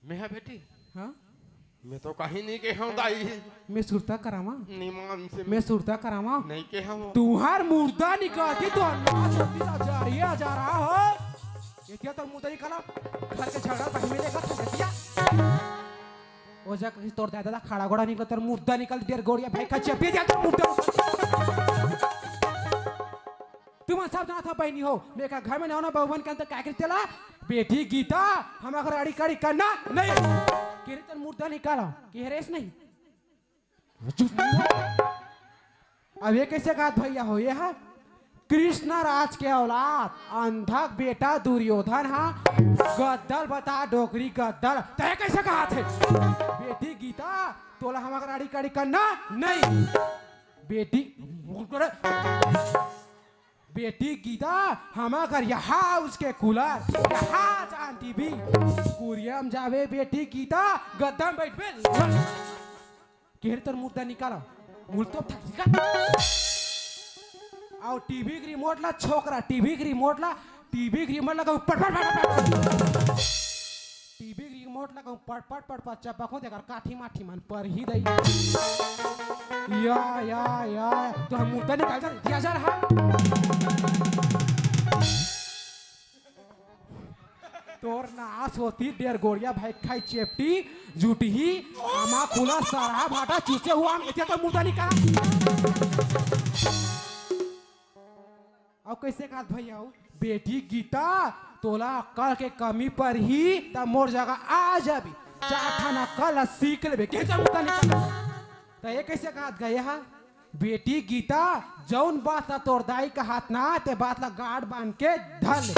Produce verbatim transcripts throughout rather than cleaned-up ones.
मैं हा बेटी। हाँ? मैं तो कहीं नहीं गे हंव दाई। मैं सुरता करावां। निमान से मैं सुरता करावां। नहीं गे हंव। तुंहर मुर्दा निकलही तो नाच होती तो जरिया जा रहा हो। ये क्या तोर मुर्दा निकाला? घर के झगड़ा कहीं में देखा था क्या? ओ जा कहीं तोर दादा ला खड़ा गोड़ा निकल, तोर मुर्दा निकल, डेढ़ गोड़िया भाई का चपिया दिया तोर मुर्दा। तुमन सब जानत हव बहिनी हो, मैं का घर में नवा नवा बहू बन के अंदर का कहिथे तेला, "बेटी गीता, हमर घर आड़ी काड़ी करना नहीं।" केरे तोर मुर्दा निकाला, केरेस नहीं। अब ये कइसे कहत भैया हो, ये हा कृष्ण राज के औलाद, अंधक बेटा दुर्योधन हा, गद्दल बता डोकरी गद्दल, तैं कइसे कहत हे, "बेटी गीता, तोला हमर घर आड़ी काड़ी करना नहीं।" बेटी, बेटी गीता, हमर घर यहाँ उसके कूलर, यहाँ जान टीवी, कुरियम जाबे बेटी गीता, गद्दा म बइठबे। केरे तोर मुर्दा निकाला, मुल तो थक गया। अउ टीवी के रिमोट ला छोकरा, टीवी के रिमोट ला, टीवी के रिमोट ला कहूँ पट पट पट पट। टीवी के रिमोट ला कहूँ पट पट पट पट चपको, तेकर काठी माठी मन परही दई। या, या, या, तो हम मुर्दा निकाल जा, दिया जा रहा। तोर नास होती डेढ़ गोड़िया भाई खाई चेपटी, जुटही, आमा कुला सरहा भाटा चूसे हुआ हम एतिया तोर मुर्दा निकाल। अउ कइसे कहत भैया हो, "बेटी गीता, तोला अक्कल के कमी परही, त मोर जगह आ जाबे, चार ठन अक्कल ला सीख लेबे, के जरूरत नहीं।" त ये कइसे कहत गए हा, "बेटी गीता, जउन बात ला तोर दाई कहत ना, ते बात ला गांठ बांध के धर ले।"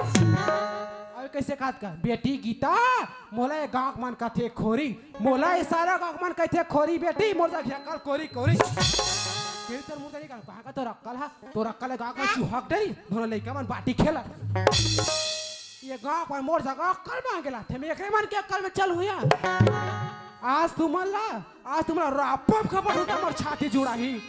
अउ कइसे कहत का, "बेटी गीता, मोला ये गांव मन कथे खोरी, मोला ये सारा गांव मन कथे खोरी बेटी, मोर जगह अक्कल कोरी कोरी।" के तोर मुर्दा निकाल, कहाँ का तोर अक्कल हा? तोर अक्कल गाँव के चूहा के डरी, दोनों लइका मन बाटी खेलत। ये गाँव के मन मोर जगह अक्कल मांगे ला, ते मैं एकरे मन के अक्कल में चल हुआ। आज तुमन ला, आज तुमन ला रापम खबर होता, मोर छाती जुड़ाही।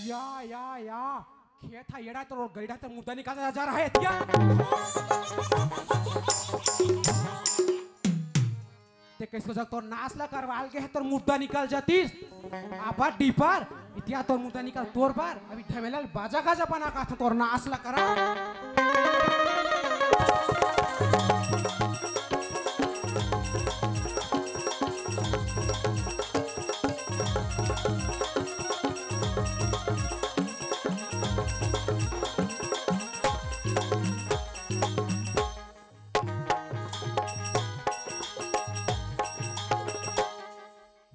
या, या, या। खेत हा एड़ा तोर गैड़ा तोर मुर्दा निकाला जा रहा है एतिया। ते कइसे जग तोर नास ला करवाल गे हे, तोर मुर्दा निकल जातिस। आपर डीपर, एतिया तोर मुर्दा निकल तोर बर। अभी धमेलाल बाजा गाजा बना का था तोर नास ला करा।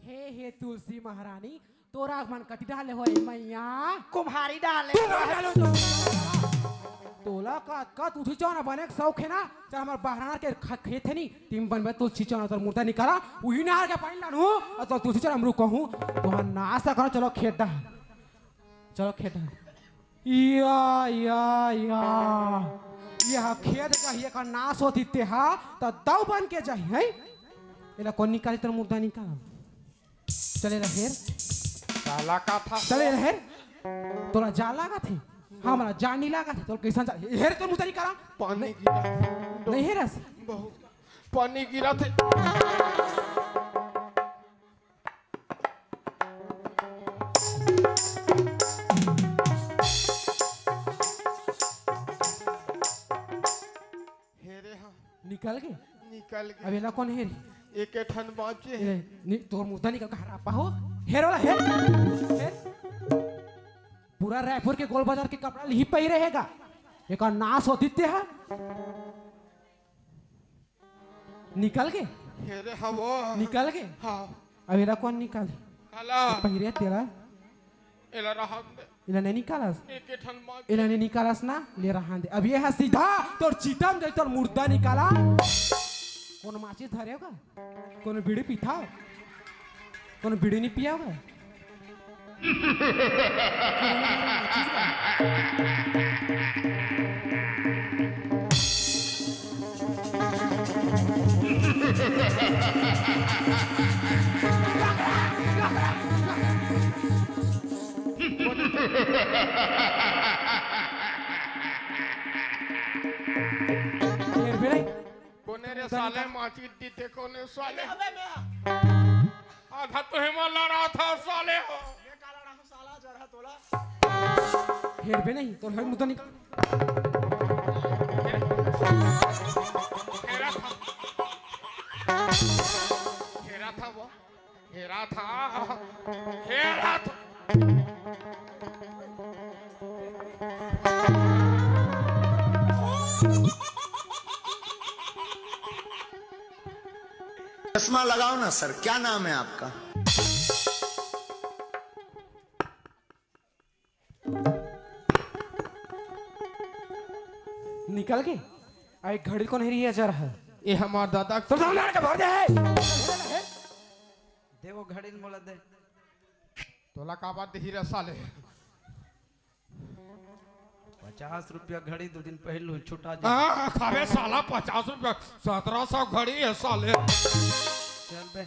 हे, हे तुलसी महारानी, तोर आगमन कति डाले होय मैया? कुम्हारी डाले। तोला का, का तुलसी चौना बने के शौक हे ना? चल, हमर बहराना के ख-, खेत हे नी, तिम बनबे तुलसी चौना, तोर मुर्दा निकाला, उही नहर के पानी लानू, अउ तोर तुलसी चौना हमरू कहूँ, तोहार नास करो, चलो खेत डहर। चलो खेत डहर। या, या, या। ये हा खेत का, ये का नास होती ते हा, त दव बन के जाही, हैं? एला कोन निकाली, तोर मुर्दा निकाल। चले ला हेर। काला का था? चले ला हेर। तोला जा लागत हे? हमला जा नहीं लागत हे। तोला कइसन जा? हेर तो मुर्दा निकाला। पानी नहीं। गिरा। नहीं हेरस? बहुत पानी गिरा थे। हेरे हा। निकल गे? निकल गे। अब एला कोन हेरी? एक ठन बाँचे हे। ए, नि-, तोर मुर्दा निकल के हरा पाहो। हेर वाला, हेर। हेर। पूरा रायपुर के गोल बाजार के कपड़ा लिही पहिरे हे गा। एकर नास होती ते हा। निकल गे? हेरे हवो। निकल गे? हाँ। अब एला कोन निकाली? काला। पहिरे तेला। एला रहन दे। एला नहीं निकालस? एके ठन माँ एला नहीं निकालस ना, ले रहन दे। अब ये ह सीधा तोर चिता म जाही, तोर मुर्दा निकाला। कोनो माचिस धरे हो का? कोनो बीड़ी पीथा हो? कोनो बीड़ी नहीं पिया हो का? कोनो माचिस का? कोने रे साले, माचिस दीथे कोने साले? आधा तो हेमा लड़ा था साले हो। हेरबे नहीं, तोर हर मुद्दा निकाल। हेरा था। हेरा था वो। हेरा था। हेरा था। चश्मा लगाओ ना सर, क्या नाम है आपका? निकल के। आ, एक घड़ी कोन हेरी है जरा? ये हमार दादा तो दाम लगा के भर दे है। दे वो घड़ी मोला दे। तोला का बात देही रे साले? पचास रुपया घड़ी दो दिन पहले छुटा जा। हाँ, खाबे साला, पचास रुपया, सत्रह सौ घड़ी है साले। चल बे।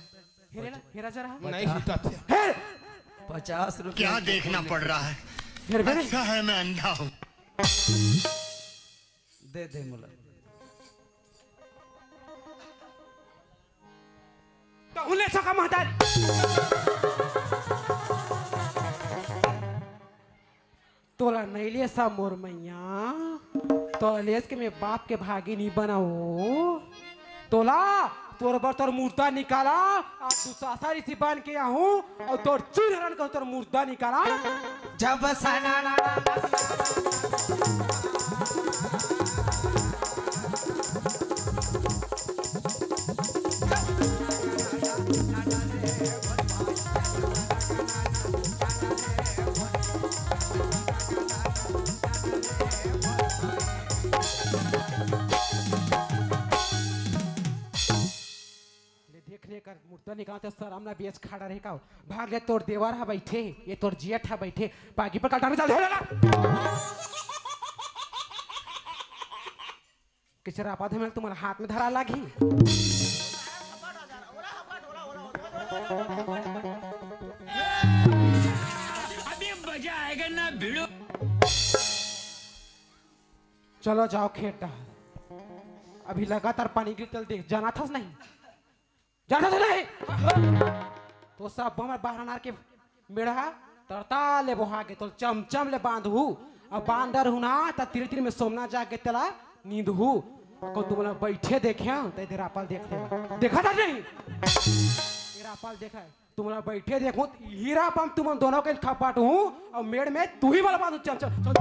हेरे ना, हेरा जरा। नहीं पचास। हिलता थे। हेर! पचास रुपया क्या देखना पड़ रहा है? हेर बे। अच्छा है मैं अंधा हूँ। दे दे मोला। तो उले सका महतारी। तोला नहीं ले सा मोर मैया, तोला लेस के मैं बाप के भागी नहीं बनाओ। तोला, तोर बर तोर मुर्दा निकाला, आज दुशासन ऋषि बन के आहूँ, अउ तोर चूल्हरन के तोर मुर्दा निकाला। जब सना ले देख ले कर मुर्दा निकालते शरम ना बेच खड़ा रहे का। भाग ले तोर देवर हा बैठे, ये तोर जेठ हा बैठे, पागी पर कलटा में चल धे ला। किचरा पा धमेल तुम्हारा हाथ में धरा लागी। अभी मजा आएगा ना भिड़ो। चलो जाओ खेत डहर। अभी लगातार पानी गिर चल दे, जाना था नहीं? जाना था नहीं? तो सब हमर बारह नार के मेढ़ा तरता ले बोहा के तो चमचम ले बांधहू। अब बांध डरहू ना, त तीर तीर में सोमना जाके तेला नींदहू। को तुमला बैठे देखे, त इधर आपल देख ले। देखा था नहीं? इधर आपल देखा। तुमला बैठे देखो, हीरा बम तुमन दोनों के खपाट हूँ, और मेड़ में तू ही वाला बांधू। चल, चल, चल।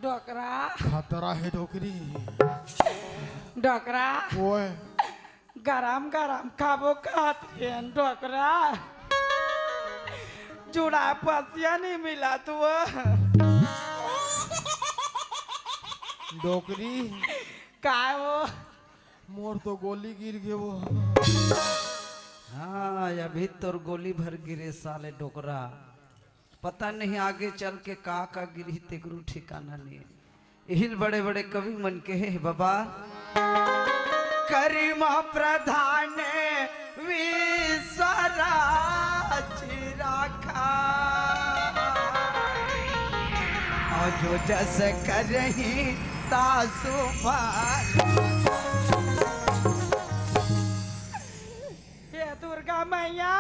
डोकरा। खतरा है डोकरी। डोकरा। ओए। गरम गरम खाबो खात रेन डोकरा। जुड़ा पसिया नहीं मिला तू। डोकरी। काय वो? मोर तो गोली गिर गे वो। हाँ, अभी तोर गोली भर गिरे साले डोकरा। पता नहीं आगे चल के का का गिरही तेकरू ठिकाना नहीं। इहिल बड़े बड़े कवि मन के हे बाबा। करिमा प्रधान विश्वराज राखा। और जो जस करही तासु पार। हे दुर्गा मैया,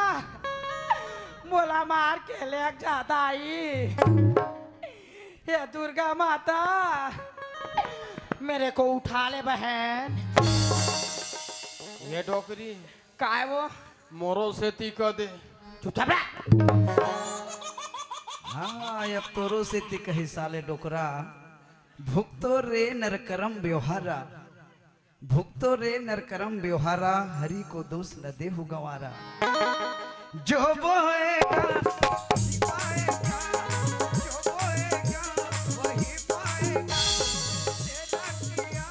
मोला मार के लेग जात आई। हे दुर्गा माता, मेरे को उठा ले बहन। ये डोकरी। काय वो? मोरो सेती क दे। चुपचाप रह। हाँ, अब तोरो सेती कही साले डोकरा। भुगतो रे नरकरम व्यवहारा। भुगतो रे नर करम ब्योहारा, हरि को दोष न देहु गंवारा। जो बोएगा, वही पाएगा, जो बोएगा, वही पाएगा। तेरा किया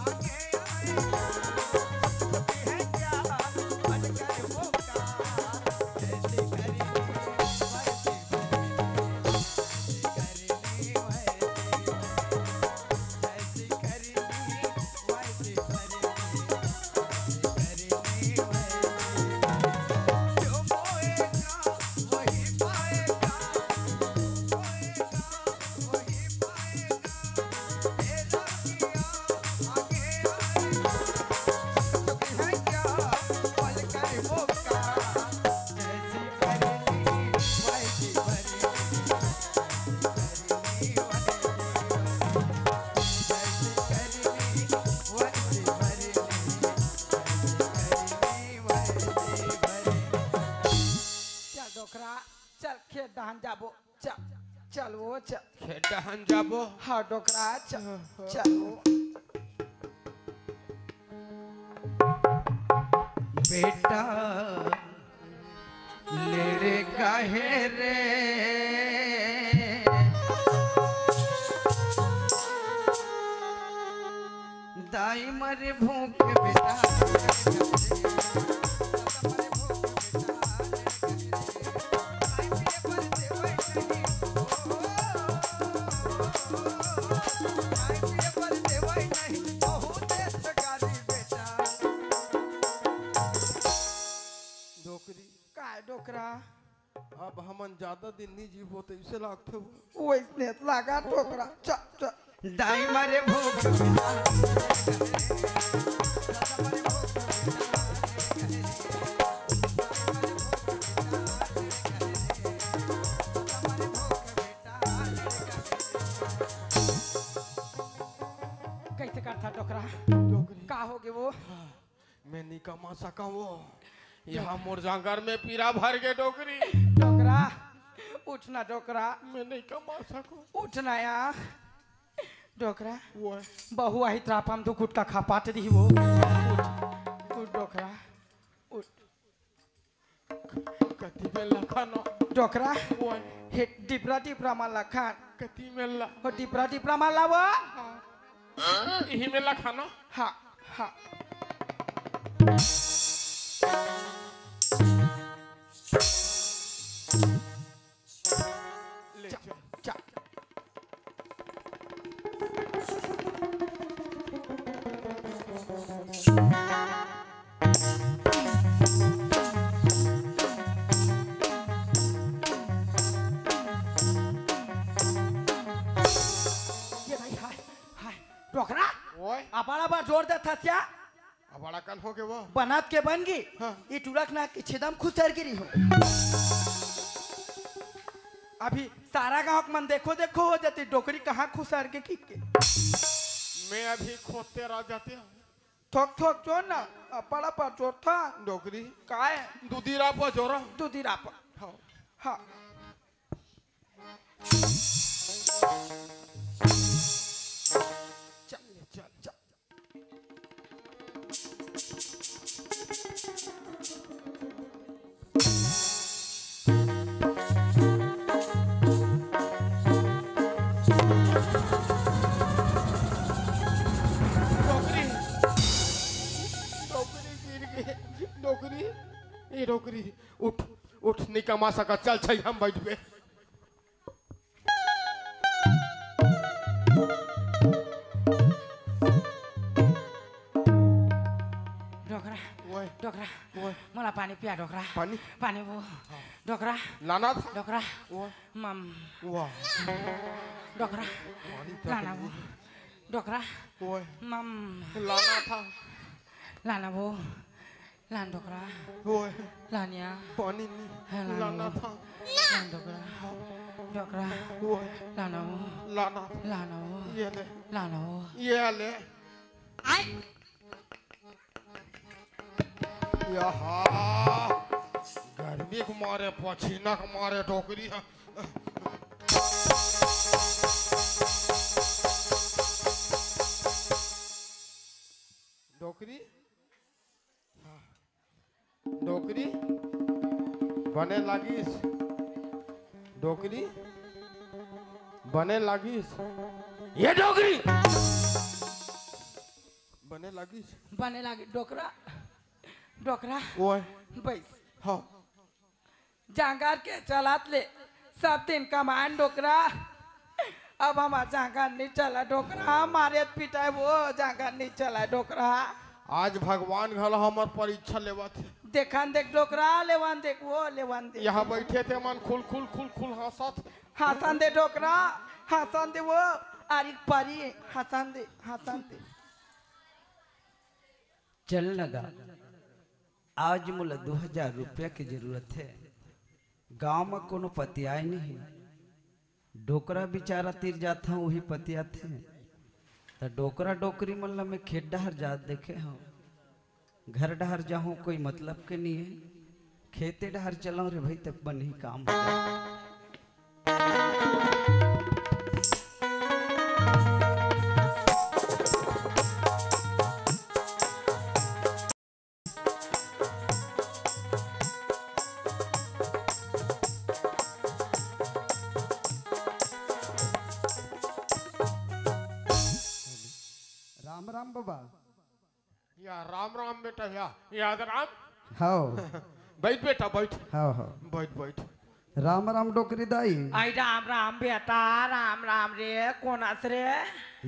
आगे आएगा, है क्या बनकर वो का? ऐसी करेंगे, वैसी करेंगे, ऐसी करेंगे, वैसी करेंगे। चल डोकरा, चल खेत डहन जाबो। चल, चल वो चल। खेत डहन जाबो। हाँ डोकरा, चल, चल वो। बेटा ले रे काहे रे, दाई मरे भूख बेटा। डोकरी। काय डोकरा? अब हमन ज्यादा दिन नहीं जीबो, तइसे लागथे वो। वइसने लागा डोकरा। चल, चल। दाई मरे भूख। कइसे करथा डोकरा? डोकरी। का होगे वो? हाँ। मैं नहीं कमा सकंव वो। यहाँ मोर जांगर में पीरा भर गे डोकरी। डोकरा, उठ ना डोकरा। मैं नहीं कमा सकंव। उठ ना यार। डोकरा। वो है। बहू आही त रापा म दू गुटका खा पात दिही वो। उठ, उठ डोकरा। उठ। कति बेर ला खानो? डोकरा। वो है। हे डिबरा डिबरा मन ला खान। कति बेर ला? हो डिबरा डिबरा मन ला वो। हाँ। इही मेर ला खानो? हाँ, हाँ। ले चल, चल। चल। ये भाई, हाय, हाय, डोकरा। ओए। अबाड़ा बा जोर दे थसिया। अबाड़ा कन होगे वो। बनत के बन गी। हाँ। ये टुरक ना के छेदम खुसर गिरी हो। अभी सारा गांव के मन देखो, देखो हो जाती डोकरी कहाँ खुसर के किके। मैं अभी खोदते रह जाते हूँ। थोक थोक जोर ना, अपड़ अपड़ जोर था। डोकरी। काय? दूधी रापा जोरा। दूधी रापा। हाँ। हाँ। चल, चल, चल। डोकरी, डोकरी गिर गे, डोकरी, ए डोकरी, उठ, उठ, नहीं कमा सकत, चल, छइहा म बइठबे। डोकरा, ओए। डोकरा, ओए। मोला पानी पिया डोकरा। पानी? पानी वो। हाँ। डोकरा। लाना था। डोकरा। ओए। मम। वाह। डोकरा। पानी तो लाना वो। डोकरा। ओए। मम। लाना था। लाना वो। लान डोकरा। ओए। लानिया। पानी नहीं। हाँ, लान लाना वो। था। लान डोकरा। डोकरा। ओए। लाना वो। लाना। लाना वो। ये ले। लाना वो। ये ले। आय। यहा। गर्मी के मारे, पसीना के मारे डोकरी ह। डोकरी, हाँ। डोकरी बने लागिस, डोकरी बने लागिस, ये डोकरी बने लागिस। बने लागिस डोकरा, डोकरा। ओए। बइस। हाँ। जांगर के चलत ले सब दिन कमाएन डोकरा। अब हमार जांगर नइ चलय डोकरा, मारे पिटाय वो जांगर नइ चलय डोकरा। आज भगवान घला हमर परीक्षा लेवत हे। देखन देख डोकरा, लेवन देख वो, लेवन देख। यहाँ बइठे थे मन खुल खुल खुल खुल हाँसत। हाँसन दे डोकरा, हाँसन दे वो, आरिक परी, हाँसन दे, हाँसन दे। चल न गा, आज मोला दू हजार रुपया के जरूरत हे। गांव म कोनो पतियाय नहीं। डोकरा बिचारा तीर जाथंव, उही पतियाथे। त डोकरा डोकरी मन ल मैं खेत डहर जात देखे हंव। घर डहर जाहूं, कोई मतलब के नहीं हे। खेते डहर चलंव रे भई, तब बनही काम हो जाय। राम राम बबा। या राम राम बेटा, या याद राम। हव। बइठ बेटा, बइठ। हव, हव। बइठ, बइठ। राम राम डोकरी दाई। अई राम राम बेटा, राम राम रे, कोन अस रे?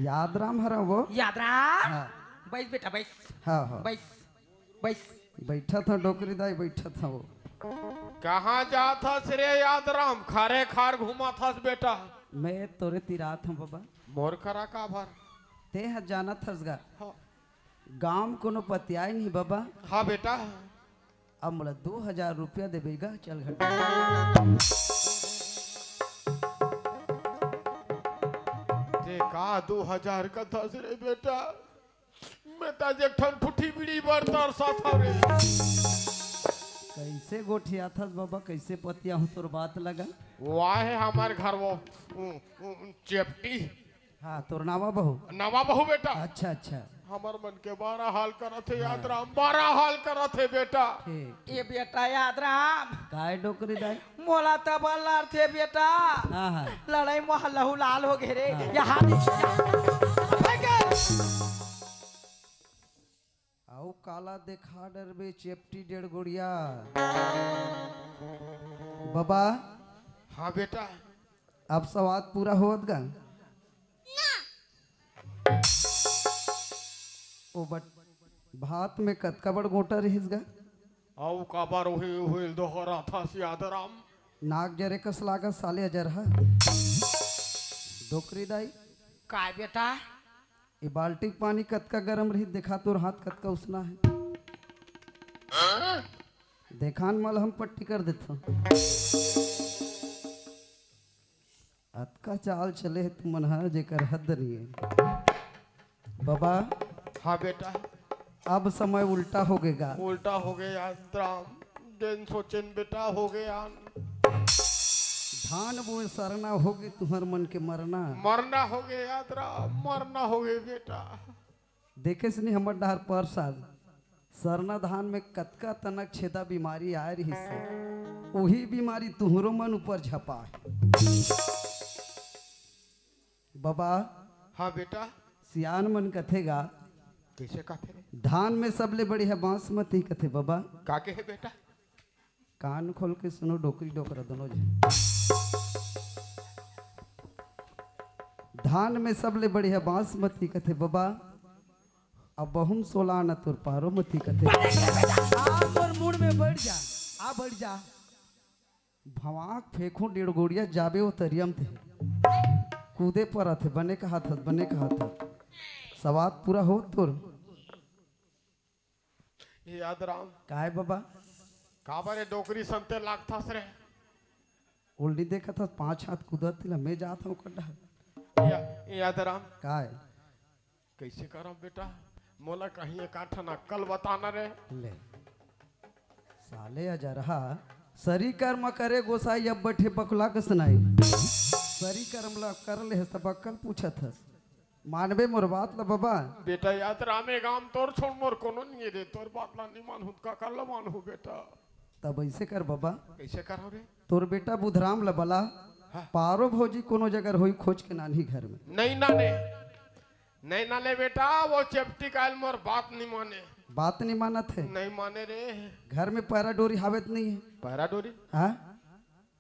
याद राम हरंव वो। याद राम? हाँ। बइस बेटा, बइस। हाँ, हाँ। बइस, बइस। बइठत हंव डोकरी दाई, बइठत हंव वो। कहाँ जात हस रे याद राम? खारे खार घूमत हस बेटा। मैं तोरे तीर आत हंव बबा। मोर करा काबर? तें ह जानत हस गा। हाँ। गांव म कोनो पतियाय नहीं बबा। हाँ बेटा। अब मोला दू हजार रुपया देबे गा, चल घर। ते का दू हजार कथस रे बेटा? मैं त आज एक ठन ठुठी बीड़ी बर तरसत हंव रे। कइसे गोठियाथस बबा, कइसे पतियाहूं तोर बात लगा? वो आहे हमर घर वो, उ, उ, चेपटी। हाँ, तोर नवा बहू। नवा बहू बेटा। अच्छा, अच्छा। हमर मन के बड़ा हाल करत हे हाँ। याद राम, बड़ा हाल करत हे बेटा। ठीक। ए बेटा याद राम। काय डोकरी दाई? मोला तब लड़थे बेटा। हाँ, हाँ। लड़ई म लहू लाल हो गे रे। हाँ। यहाँ दे, यहाँ। अउ काला देखा डरबे चेपटी डेढ़ गोड़िया। बबा। हाँ बेटा। अब सवाद पूरा होवत गा? ओ बट, भात में कतका बड़ गोटा रहिस गा? अउ काबर उही, उही दोहराथस याद राम? नाक जरे कस लागत साले अजरहा। डोकरी दाई। काय बेटा? ए बाल्टी के पानी कतका गरम रही, देखा तोर हाथ कतका उसना हे। देखा न मलहम पट्टी कर देथंव। अतका चाल चले हे तुमन ह, जेकर हद नइ हे। बबा। हाँ बेटा। अब समय उल्टा हो गे गा। उल्टा हो गे याद राम, जेन सोचेन बेटा हो गे आन। धान बोए सरना हो गे तुंहर मन के मरना। मरना हो गे याद राम, मरना हो गे बेटा। देखेस नहीं हमर डहर पर साल सरना धान में कतका तनक छेदा बीमारी आय रहिस हे, उही बीमारी तुंहरो मन ऊपर झपा हे। बबा। हाँ बेटा। सियान मन कथे गा। कइसे कथे रे? धान में सबले बढ़िया बासमती कथे बबा। का कहे बेटा? कान खोल के सुनो डोकरी डोकरा दोनों झन। धान में सबले बढ़िया बासमती कथे बबा। अब बहुम सोला न तोर पारो मती कथे। आ तोर मुड़ में बैठ जा, आ बैठ जा। भवाक फेंकहूं डेढ़ गोड़िया जाबे ओ तरिया म ते। कूदे परत हे, बने कहत हस, बने कहत हस। सवाद पूरा हो तोर। ए याद राम। काय बबा? काबर ए डोकरी संते लागथस रे? उल्टी देखत हस, पांच हाथ कूदत तिला, मैं जात हूं कड्डा। या, ए याद राम। काय? कइसे करम बेटा? मोला कहीं एक आठ ठन अक्कल बताना रे। ले। साले अजरहा, सरी कर्म करे गोसाई, अब बइठे बकुला कस नाई। सरी कर्म ला कर ले हस, तब अक्कल पूछत हस। मानबे मोर बात ला बबा। बेटा याद रामे गाम तोर छोड़ मोर कोनो नहीं रे, तोर बात ला नहीं मानहूं त काकर ला मानहूं बेटा। तब ऐसे कर बबा। कैसे करो रे? तोर बेटा बुधराम ला बला, हाँ। पारो भौजी कोनो जगह होई खोज के नानी घर में। नहीं नाने, नहीं नाने बेटा, वो चेपटी काल मोर बात नहीं माने। बात नहीं मानत हे? नहीं माने रे। घर में पैरा डोरी हावत नहीं है? पैरा डोरी? हाँ?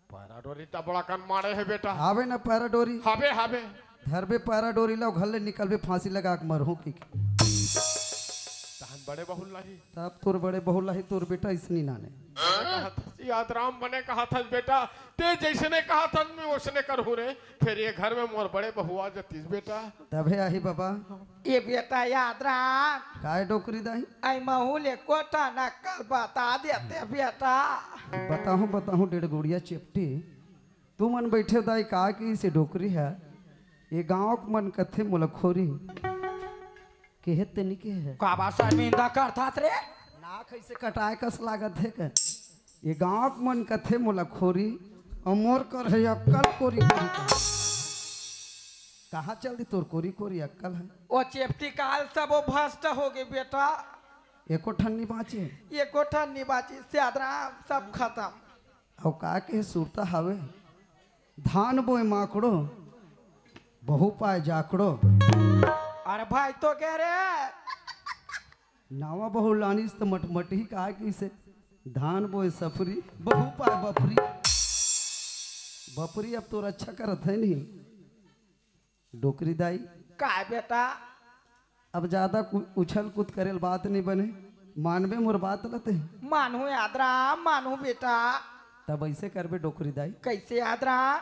पैरा डोरी त बड़ा कन मारे है बेटा। हावे ना पैरा डोरी? हावे, हावे। धरबे पैरा डोरी ला, घर ले निकलबे, फांसी लगा के मरहूं की। तहन बड़े बहुल लाही। तब तोर बड़े बहुल लाही, तोर बेटा इसनी नाने। कहत हस, याद राम बने कहत हस बेटा, ते जैसने कहत हस मैं ओसने करहूं रे। फिर ये घर में मोर बड़े बहु आ जतीस बेटा। तभे आही बाबा। ये बेटा याद राम। काय डोकरी दाई? आई महूल एको ठन अक्कल बता देते बेटा। बताहूं, बताहूं डेढ़ गुड़िया चेपटी। तुमन बैठे दाई का कि से डोकरी है। ये गांव के मन कथे मोला खोरी। केहे ते नी केहे? का बात शर्मिंदा करथस रे? नाक ऐसे कटाए कस लागत हे के? ये गांव के मन कथे मोला खोरी, अउ मोर कर है अक्कल कोरी कोरी का। कहाँ चल दी तोर कोरी कोरी अक्कल है? ओ चेपटी काल सब वो भ्रष्ट हो गए बेटा। एको ठन नी बाँचे। एको ठन नी बाँचे, सियादराम सब खत्म। अउ का के सुरता हवे? धान बोए माकड़ो, बहू पाए जाकड़ो। अरे भाई तो कह रे। नावा बहू लानिस त मटमटही का कि से धान बोए सफरी, बहू पाए बफरी। बफरी अब तोर अच्छा करत है नहीं। डोकरी दाई। का बेटा? अब ज्यादा कु-, उछल कूद करेल बात नहीं बने, मानबे मोर बात लते। मानहूं याद राम, मानहूं बेटा। तब ऐसे करबे डोकरी दाई। कैसे याद राम?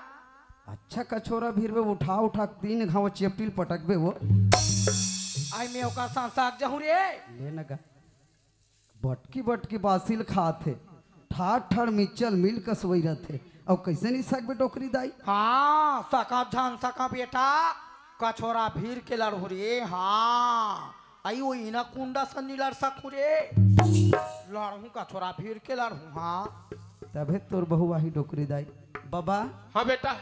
अच्छा कछोरा भीरबे, उठा उठा तीन घाव चेपटिल पटकबे वो। आई मैं ओकर संग साग जहूं रे। ले न गा। बटकी बटकी बासिल खात हे, ठाड़ ठाड़ मिचल मिल कसवई रथे। अउ कैसे नहीं सकबे डोकरी दाई? हाँ, सका झन सका बेटा, कछोरा भीर के लड़हू रे। हाँ, आई वो इना कुंडा से नहीं लड़ सकू रे, लड़हू कछोरा भीर के लड़हू। हाँ। तभे तोर बहू आही डोकरी दाई। बाबा। हाँ बेटा।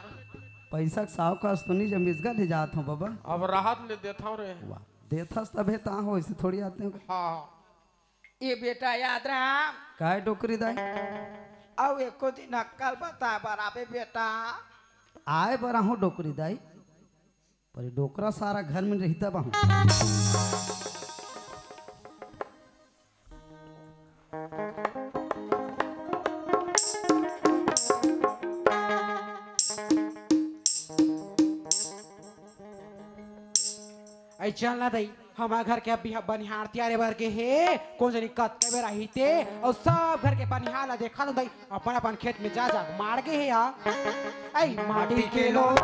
पैसा के साव का सुनी जब मिसगा ले जात हूँ बाबा। अब राहत ले देता हूँ रे। वाह, देथस तभे ता हो, इसे थोड़ी आते हो। हाँ। ए बेटा याद राम। काय डोकरी दाई? अउ एको दिन अक्कल बता बर आबे बेटा। आए बर आहूं डोकरी दाई, पर डोकरा सारा घर में रहिता बाहूं। ऐ चल ना दई, हमार घर के अभी ह-, बनिहार तियारे बर गे हे, कोन जनी कतका बेर आही ते, अउ सब घर के बनिहार ला देखा तो दई, अपन अपन खेत में जा जा, मार गे हे या। ऐ माटी के लोग।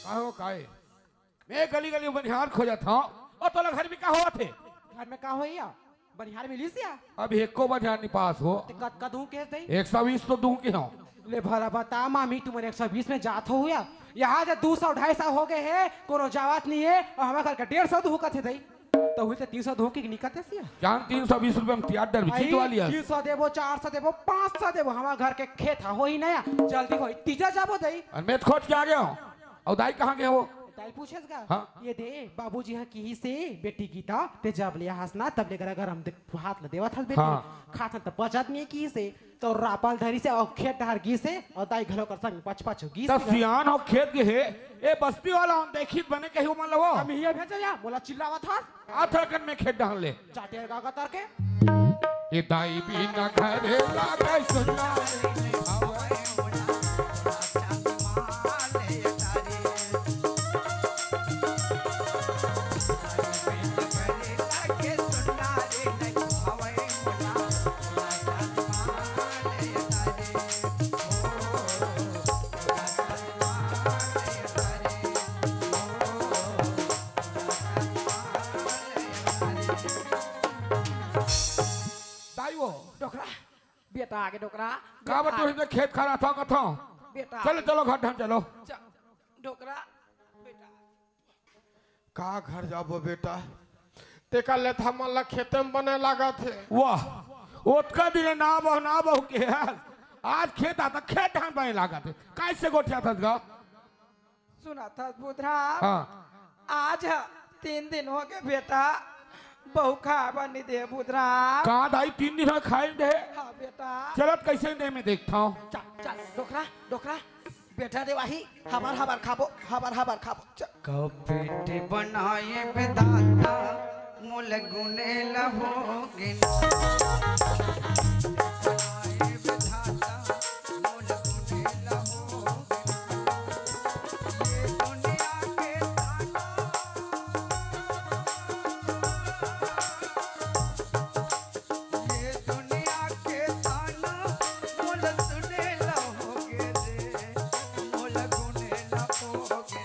का हो, काय? मैं गली गली में बनिहार खोजत हंव, अउ तोला घर में का होवत हे? घर में का होही या? बनिहार मिलिस या? अभी एको बनिहार नी पास हो। ते कतका दूं के दई? एक सौ बीस तो दूं के हंव। ले भला बता मामी, तुमन एक सौ बीस में जात हो या? यहाँ जे दू सौ ढाई सौ हो गे हे, कोनो जावत नी हे, अउ हमर घर के डेढ़ सौ दूहूं कथे दई। त हुई त तीन सौ दूहूं के निकलत हे सिया। जान तीन सौ बीस रुपया में तियार डर भाई, खींचवा लिया। तीन सौ देबो, चार सौ देबो, पाँच सौ देबो, हमर घर के खेत ह होही नया, जल्दी होही, तीजा जाबो दई। अउ मैं त खोज के आ गे हंव। अउ दाई कहाँ गे हे वो? दाई पूछेस गा? हाँ। ये दे, बाबूजी ह किहिसे, बेटी गीता, ते जब ले आहस ना, तब ले गरा गरम दे, हाथ ल देवत हस बेटी। हाँ। खाथन त पचत नहीं किहिसे, त रापा ल धरिसे, अउ खेत डहर गिसे, अउ दाई घलो कर संग पच पच हो गिस। त सियान हो खेत गे हे, ए बस्ती वाला हम देखी त बने कही ओमन ल वो। हम हिया भेजे या, मोला चिल्लावत हस। आथरकन में खेत डहर ले। चाटे का कतर के। ए दाई बिना घरे लागे सुन्ना रे, आगे डोकरा। का बा, तू इधर खेत खार आथव कथव? बेटा। चलो, चलो, घर ढंग चलो। च-, डोकरा, बेटा। का घर जाबो बेटा? तेकर ले त हमन ला खेते में बने लागत हे। वाह, ओतका दिन ना बहू, ना बहू के आज, आज खेत आता, खेत ढंग बने लागत हे। कैसे गोठियाथस गा? सुनथस बुधराम? हाँ। आज ह तीन दिन होगे बेटा, बहू खाए बर नइ दे बुधराम। का दाई, तीन दिन हो खाए नइ दे? हाँ बेटा। चलत कैसे दे, मैं देखता हूँ। चल, चल, डोकरा, डोकरा, बेटा देवाही, हबर हबर खाबो, हबर हबर खाबो। चल। कपेट बनाए विधाता, मोल गुने लहोगे। बनाए विधाता, मोल गुने लहोगे। ये दुनिया के ताना, ये दुनिया के ताना, मोल सुने लहोगे रे, मोल गुने लहोगे।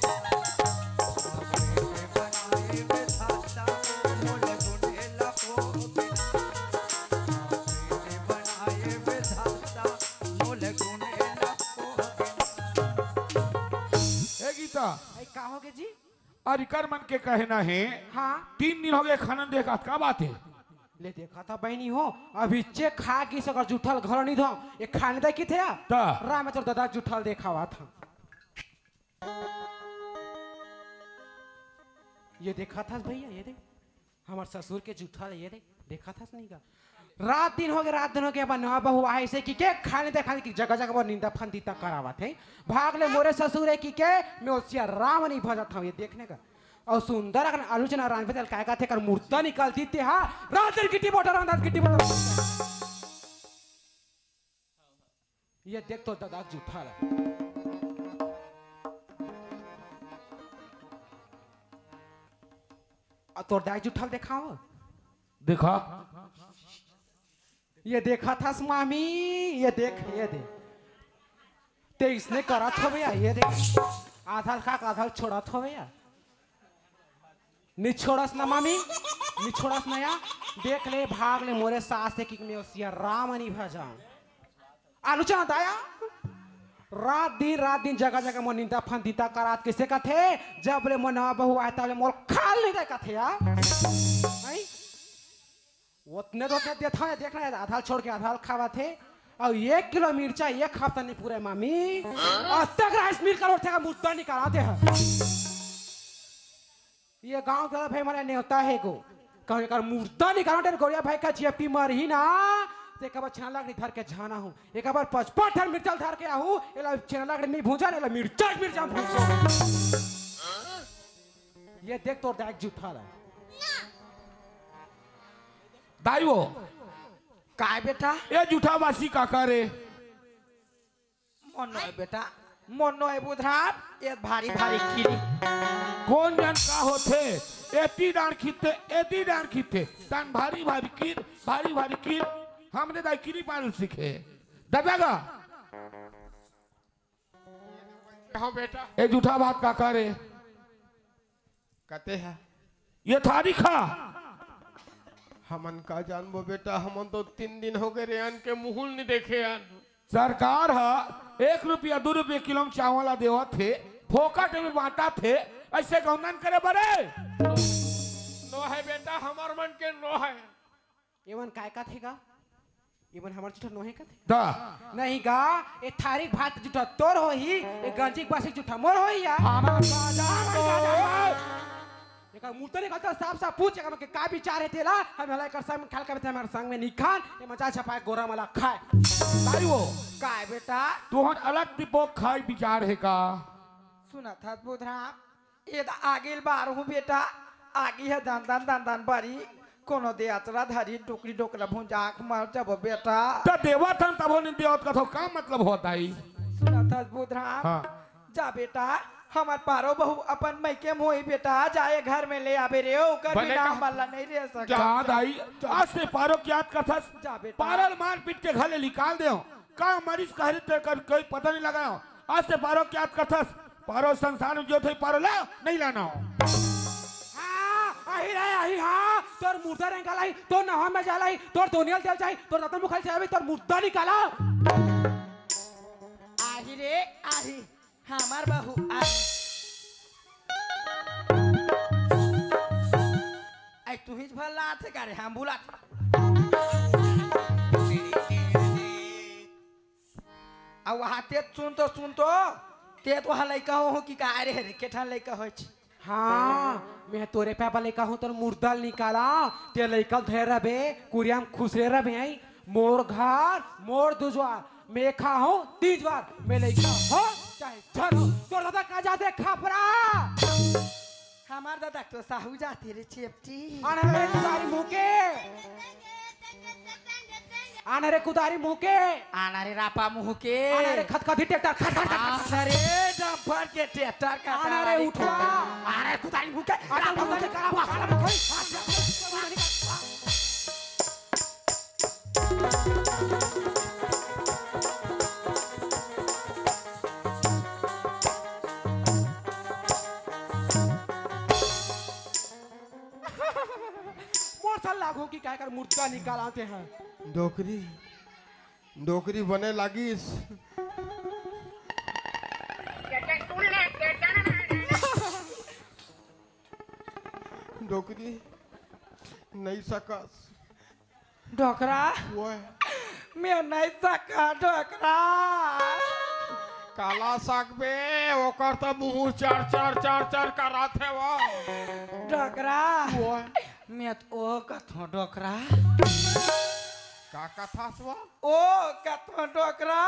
बनाए विधाता, मोल गुने लहोगे। बनाए विधाता, मोल गुने लहोगे। ए गीता, ए, का होगे जी? अरे, कर मन के कहना हे। हाँ। तीन दिन होगे खाना नइ देखात, का बात हे? ले देखा था बहिनी हो, अभी चेक खा के सकर जुठल घर नइ धो, ये खाने दे किथे आ? त? राम तोर दादा जुठल देखावा था। ये देखाथस भैया, ये देख, हमर ससुर के जुठल, ये देख, देखाथस नहीं का? रात दिन होगे, रात दिन होगे, अपन नवा बहू आहे से कि के खाने दे, खाने की जगह जगह पर निंदा फंदिता करावत हे। भाग ले मोरे ससुर हे कि के, मैं ओसिया राम नइ भजत हूँ, ये देखने का। अउ सुंदर अकन आलू चना रांधबे तेला काय कथे, एकर मुर्दा निकाल दीते हा, रांधन गिट्टी बोटा, रांधन गिट्टी बोटा। ये देख तोर दादा के जुठल। अउ तोर दाई के जुठल देखाव। देखा। ये देखाथस मामी, ये देख, ये देख। ते इसने करत होबे या, ये देख। आधा ल खा के आधा ल छोड़त होबे या। नइ छोड़स ना मामी, नइ छोड़स ना या। देख ले, भाग ले मोरे सास हे कि मैं ओसिया राम नइ भजाऊं। आलू चना दाया। रात दिन, रात दिन जगह जगह मोर निंदा फंदिता करात, कइसे कथे, जब ले मोर नवा बहू आए, तब ले मोर खाल नइ दे कथे या। हैं? ओतने तो ओतने देत हंव, देख ना, आधा ल छोड़ के आधा ल खावत हे। अउ एक किलो मिर्चा एक हफ्ता नइ पूरे मामी। आज तक राइस मिल कर उठे का मुर्दा निकालत हे। ये गांव के भाई मन ला नेवता हे गो। कहूं एकर मुर्दा निकालत हे, गोरिया भाई का जियपी मरही ना, ते कबर छेना लकड़ी धर के जाना हूं। एक बार पचपन ठन मिर्चा धर के आहूं, एला छेना लकड़ी नइ भूंजा, एला मिर्चा, मिर्चा भूंजा। ये देख तोर दाई के जुठल हे। दाई वो। काय बेटा? ये जुठा बासी काकर ए? मोर नोहे बेटा, मोर नोहे बुधराम, ये भारी भारी किरी। कोन जन का होथे? एती डांड़ खिंचथे, एती डांड़ खिंचथे, तहान भारी भारी किर, भारी भारी किर। हमरे दाई किरी पान सीखे। दबेगा। हाँ बेटा। ए जुठा बात काकर ए? कते हे? ये थारी खा। हमन का जानबो बेटा, हमन तो तीन दिन होगे रेहे अन के मुहूं ल नइ देखे अन। सरकार ह एक रुपया, दू रुपया किलो म चावल ला देवत हे, फोकट में बांटत हे, अइसे गौंदन करे बरे। नोहे बेटा, हमर मन के नोहे। एमन काय कथे गा? एमन हमर जुठा नोहे कथे? दा। नहीं गा, ए थारी के भात जुठा तोर होही, ए गंजी के बासी जुठा मोर होही या? हमर का जान दो। एकर मुंह तो निकलता, साफ साफ पूछ, एकर मन के का विचार हे तेला? हम हला एकर संग में खाल करबे, हमर संग में नइ खान, ए मजा छपाए गोरा मला खाए। ताई वो। काय बेटा? तुहन अलग दिपो खाए विचार हे का? सुनत हस बुधराम, ए त आगी ल बारहूं बेटा, आगी ह दन दन दन दन बरी, कोनो दे अचरा धरी, डोकरी डोकरा भुंजा के मर जबो बेटा। त देवत हन तभो नइ देवत कथो, का मतलब होत दाई? सुनत हस बुधराम? हाँ। जा बेटा, हमर पारो बहू अपन मइके म होही बेटा, जा ए घर में ले आबे रे, ओकर बने बिना का? हमन ला नइ रह सकत। का दाई, आज से पारो के याद करथस? जा बेटा। पारो ल मार पीट के घर ले निकाल देव। का मरिस कहरे ते कर कोई पता नइ लगायो। आज से पारो के याद करथस, पारो संसार में जो थे पारो ला नइ लाना हो। हाँ, आही रे, आही, हाँ। तोर मुर्दा निकालही, तोर नहा में जालही, तोर दोनियल देल जाही, तोर रतन मुखल जाही, तोर मुर्दा निकाला। आही रे, आही, हमर बहू आही। आई तुहिच भर लात हे का रे, हम बुलात। अब वहाँ ते सुन तो, सुन तो, ते तो वहाँ लइका हो, हो कि का रे, रे, के ठन लइका होइच? हाँ, मैं तोरे पापा लइका हूँ, तोर मुर्दा ल निकाला, ते लइका ल धरे रहबे, कुरिया म खुसरे रहबे, आई। मोर घर, मोर दुजवार, मैं खाहूँ तीन ज्वार, मैं लइका हो, चाहे झन हो, तोर दादा का जाते खपरा। हमार दादा तो साहू जाते रे चेपटी। अनहरे कुदारी मुँह के। अनहरे कुदारी मुँह के। अनहरे रापा मुँह के। अनहरे खतखती ट्रैक्टर, खट, खट, खट, खट। अनहरे डंपर के ट्रैक्टर का अनहरे उठवा। अनहरे कुदारी मुँह के। अनहरे कुदारी मुँह के। मोर साल लागू कि काय कर मुर्दा निकाल आते हैं। डोकरी, डोकरी बने लागिस। डोकरी, नइ सकस। डोकरा, ओए। मैं नइ सका, डोकरा। काला सकबे, ओकर त मुँह चर, चर, चर, चर करत हे वो। डोकरा, ओए। मैं त ओ कथों, डोकरा। का कथस वो? ओ कथों, डोकरा।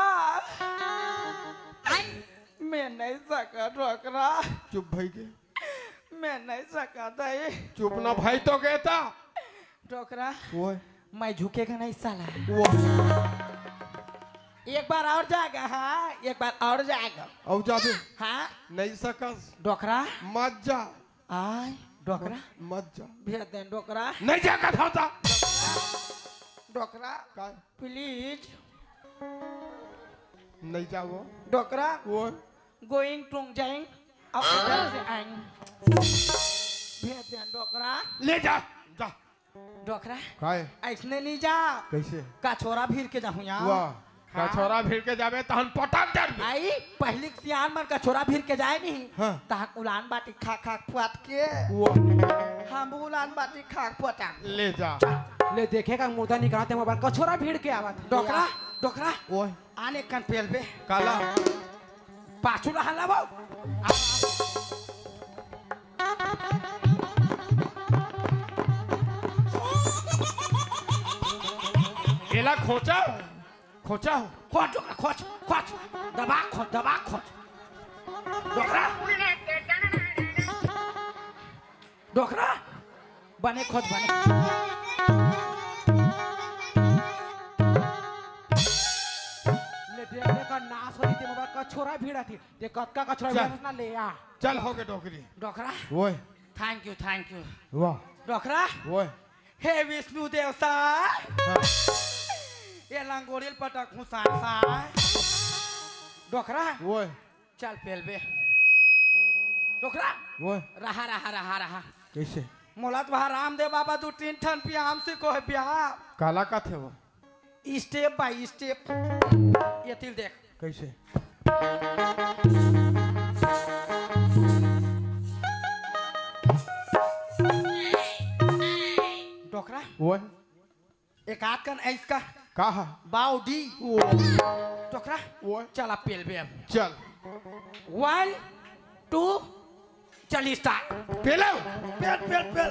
मैं नइ सका, डोकरा। चुप भई गे। मैं नइ सका, दाई। चुप ना भई तो गे त। डोकरा, ओए। मैं झुकेगा नहीं साला। ओए। एक बार और जाएगा, हाँ, एक बार और जाएगा। अउ जाबे? हाँ। नइ सकस। डोकरा। मत जा। आय, डोकरा। मत जा। भेज दे, डोकरा। नइ जा कथों त। डोकरा। का? Please। नइ जावों। डोकरा। ओए। Going to जाएंग। अब उधर से आएंग। भेज दे, डोकरा। ले जा, जा। डोकरा। काय? अइसने नइ जा। कइसे? कछोरा भीर के जाहूँ यार। वाह। हाँ। कछोरा भीर के जाबे तहन पटक डरबे। आई, पहिली के सियान मन कछोरा भीर के जाय नहीं। हाँ। तहन उलान बाटी खा खा के पुआत के। वाह। हम उलान बाटी खा के पुआत। ले जा। ले देखे का मुर्दा निकालते मोबाइल कछोरा भीर के आवत। डोकरा, डोकरा। ओए। आने कन पेल बे। काला। पाछू रहन ला बाऊ। एला खोचा, खोचा। खोच, डोकरा, खोच, खोच। दबा खोच, दबा खोच। डोकरा। डोकरा, बने खोच, बने। ले देख, देख, नाश होही ते मोबाइल कछोरा भीर आथे। ते कतका कछोरा चल। भीर ना ले आ। चल, हो गे डोकरी। डोकरा। ओए। Thank you, thank you। वाह। डोकरा। ओए। हे विष्णु देव साय। हाँ। ये लंगोड़िल पटक हुसान साय। डोकरा। ओए। चल पेलबे। डोकरा। ओए। रहा, रहा, रहा, रहा। कइसे? मोला तो वहाँ रामदेव बाबा दू तीन ठन पियाम से कोहे ब्याह। काला कथे वो? Step by step। ये तिल देख। कइसे? डोकरा। ओए। एक आध कन ऐस का। का हा? बाउडी। ओ। डोकरा। ओए। चल अब पेलबे अब। चल। One, two, चल start। पेलो। पेल, पेल, पेल।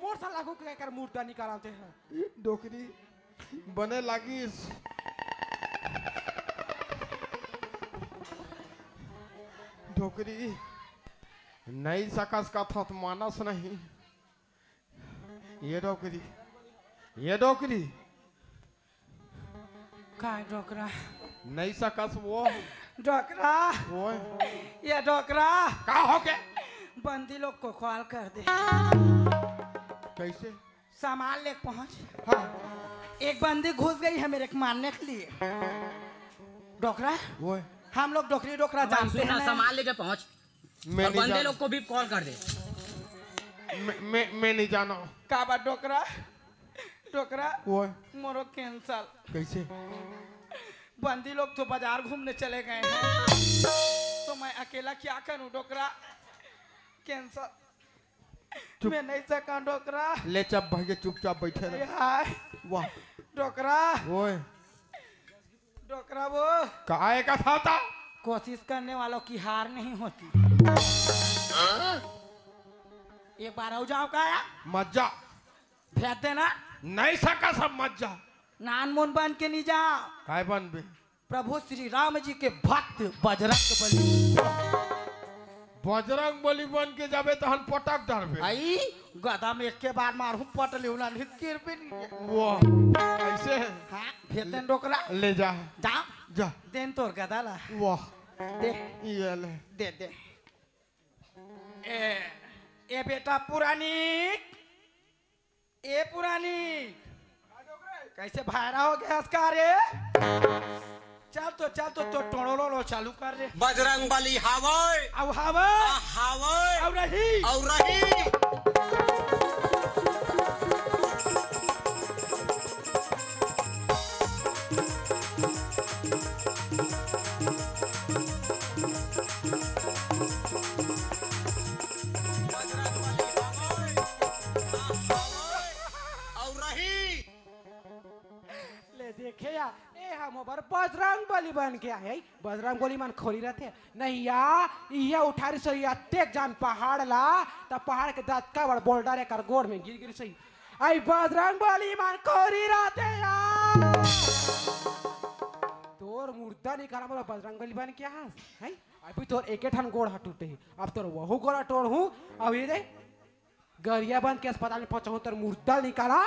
मोर साला को क्या कर मुर्दा निकालते हैं? डोकरी बने लागिस। डोकरी, नइ सकस कथस त मानस नहीं। ये डोकरी, ये डोकरी। काय डोकरा? नइ सकस वो। डोकरा, ओए। ये डोकरा, का हो गया? बंदी लोग को कॉल कर दे। कैसे? सामान लेके पहुंच। हाँ। एक बंदी घुस गई है मेरे को मारने के लिए। डोकरा, ओए। हम लोग डोकरी डोकरा भाई, जानते सुन ना, हैं ना? सामान लेके पहुंच। मैं और नहीं बंदे जाना। लोग को भी कॉल कर दे। मैं, मैं, मैं नहीं जाना। का बात डोकरा? डोकरा, ओए। मोरो कैंसल। कैसे? बंदी लोग तो बाजार घूमने चले गए हैं, तो मैं अकेला क्या करूं डोकरा? कैंसल। चुप। मैं नहीं सका डोकरा। ले चुप भैया, चुपचाप बैठे रहे। हाय। वाह। डोकरा। ओए। डोकरा वो। काय का था ता? कोशिश करने वालों की हार नहीं होती। एक बार हो जाओ का यार? मत जा। भेज देना। नहीं सका सब मत जा। नान मुन बन के नहीं जा। काय बनबे? प्रभु श्री राम जी के भक्त बजरंग बली। बजरंग बली बन के जाबे तहन पटक डरबे। आई गदा में एक के बार मारू पट ले उला नहीं गिरबे नहीं। वाह, ऐसे है। हाँ, भेतन डोकरा। ले जा। जा। जा। देन तोर गदा ला। वाह। दे। ये ले। दे दे। ए, ए बेटा पुरानी, ए पुरानी, कैसे भायरा हो गया इसका रे? चल तो, चल तो, तो टोड़ो लो चालू कर रे। बजरंग बली हावय। अब हावय। आ हावय। अब रही। अब रही। बजरंग बली हावय। आ हावय। अउ रही। ले देखे या, ए हम ओबर बजरंग बली बन के आए। बजरंग बली मन खोरी रहते। नहीं या, इहे उठारी सही अतेक जान पहाड़ ला, त पहाड़ के दतका बड़ बोल्डर एकर गोड़ में गिर गिर सही। आई बजरंग बली मन खोरी रहते या। तोर मुर्दा निकाला मोला बजरंग बली बन के आस, हैं? अभी तोर एके ठन गोड़ ह टूटे हे, अब तोर वहू गोड़ टोड़ हूँ। अब ये दे, गरियाबंद के अस्पताल में पहुंचाहूं, तोर मुर्दा निकाला।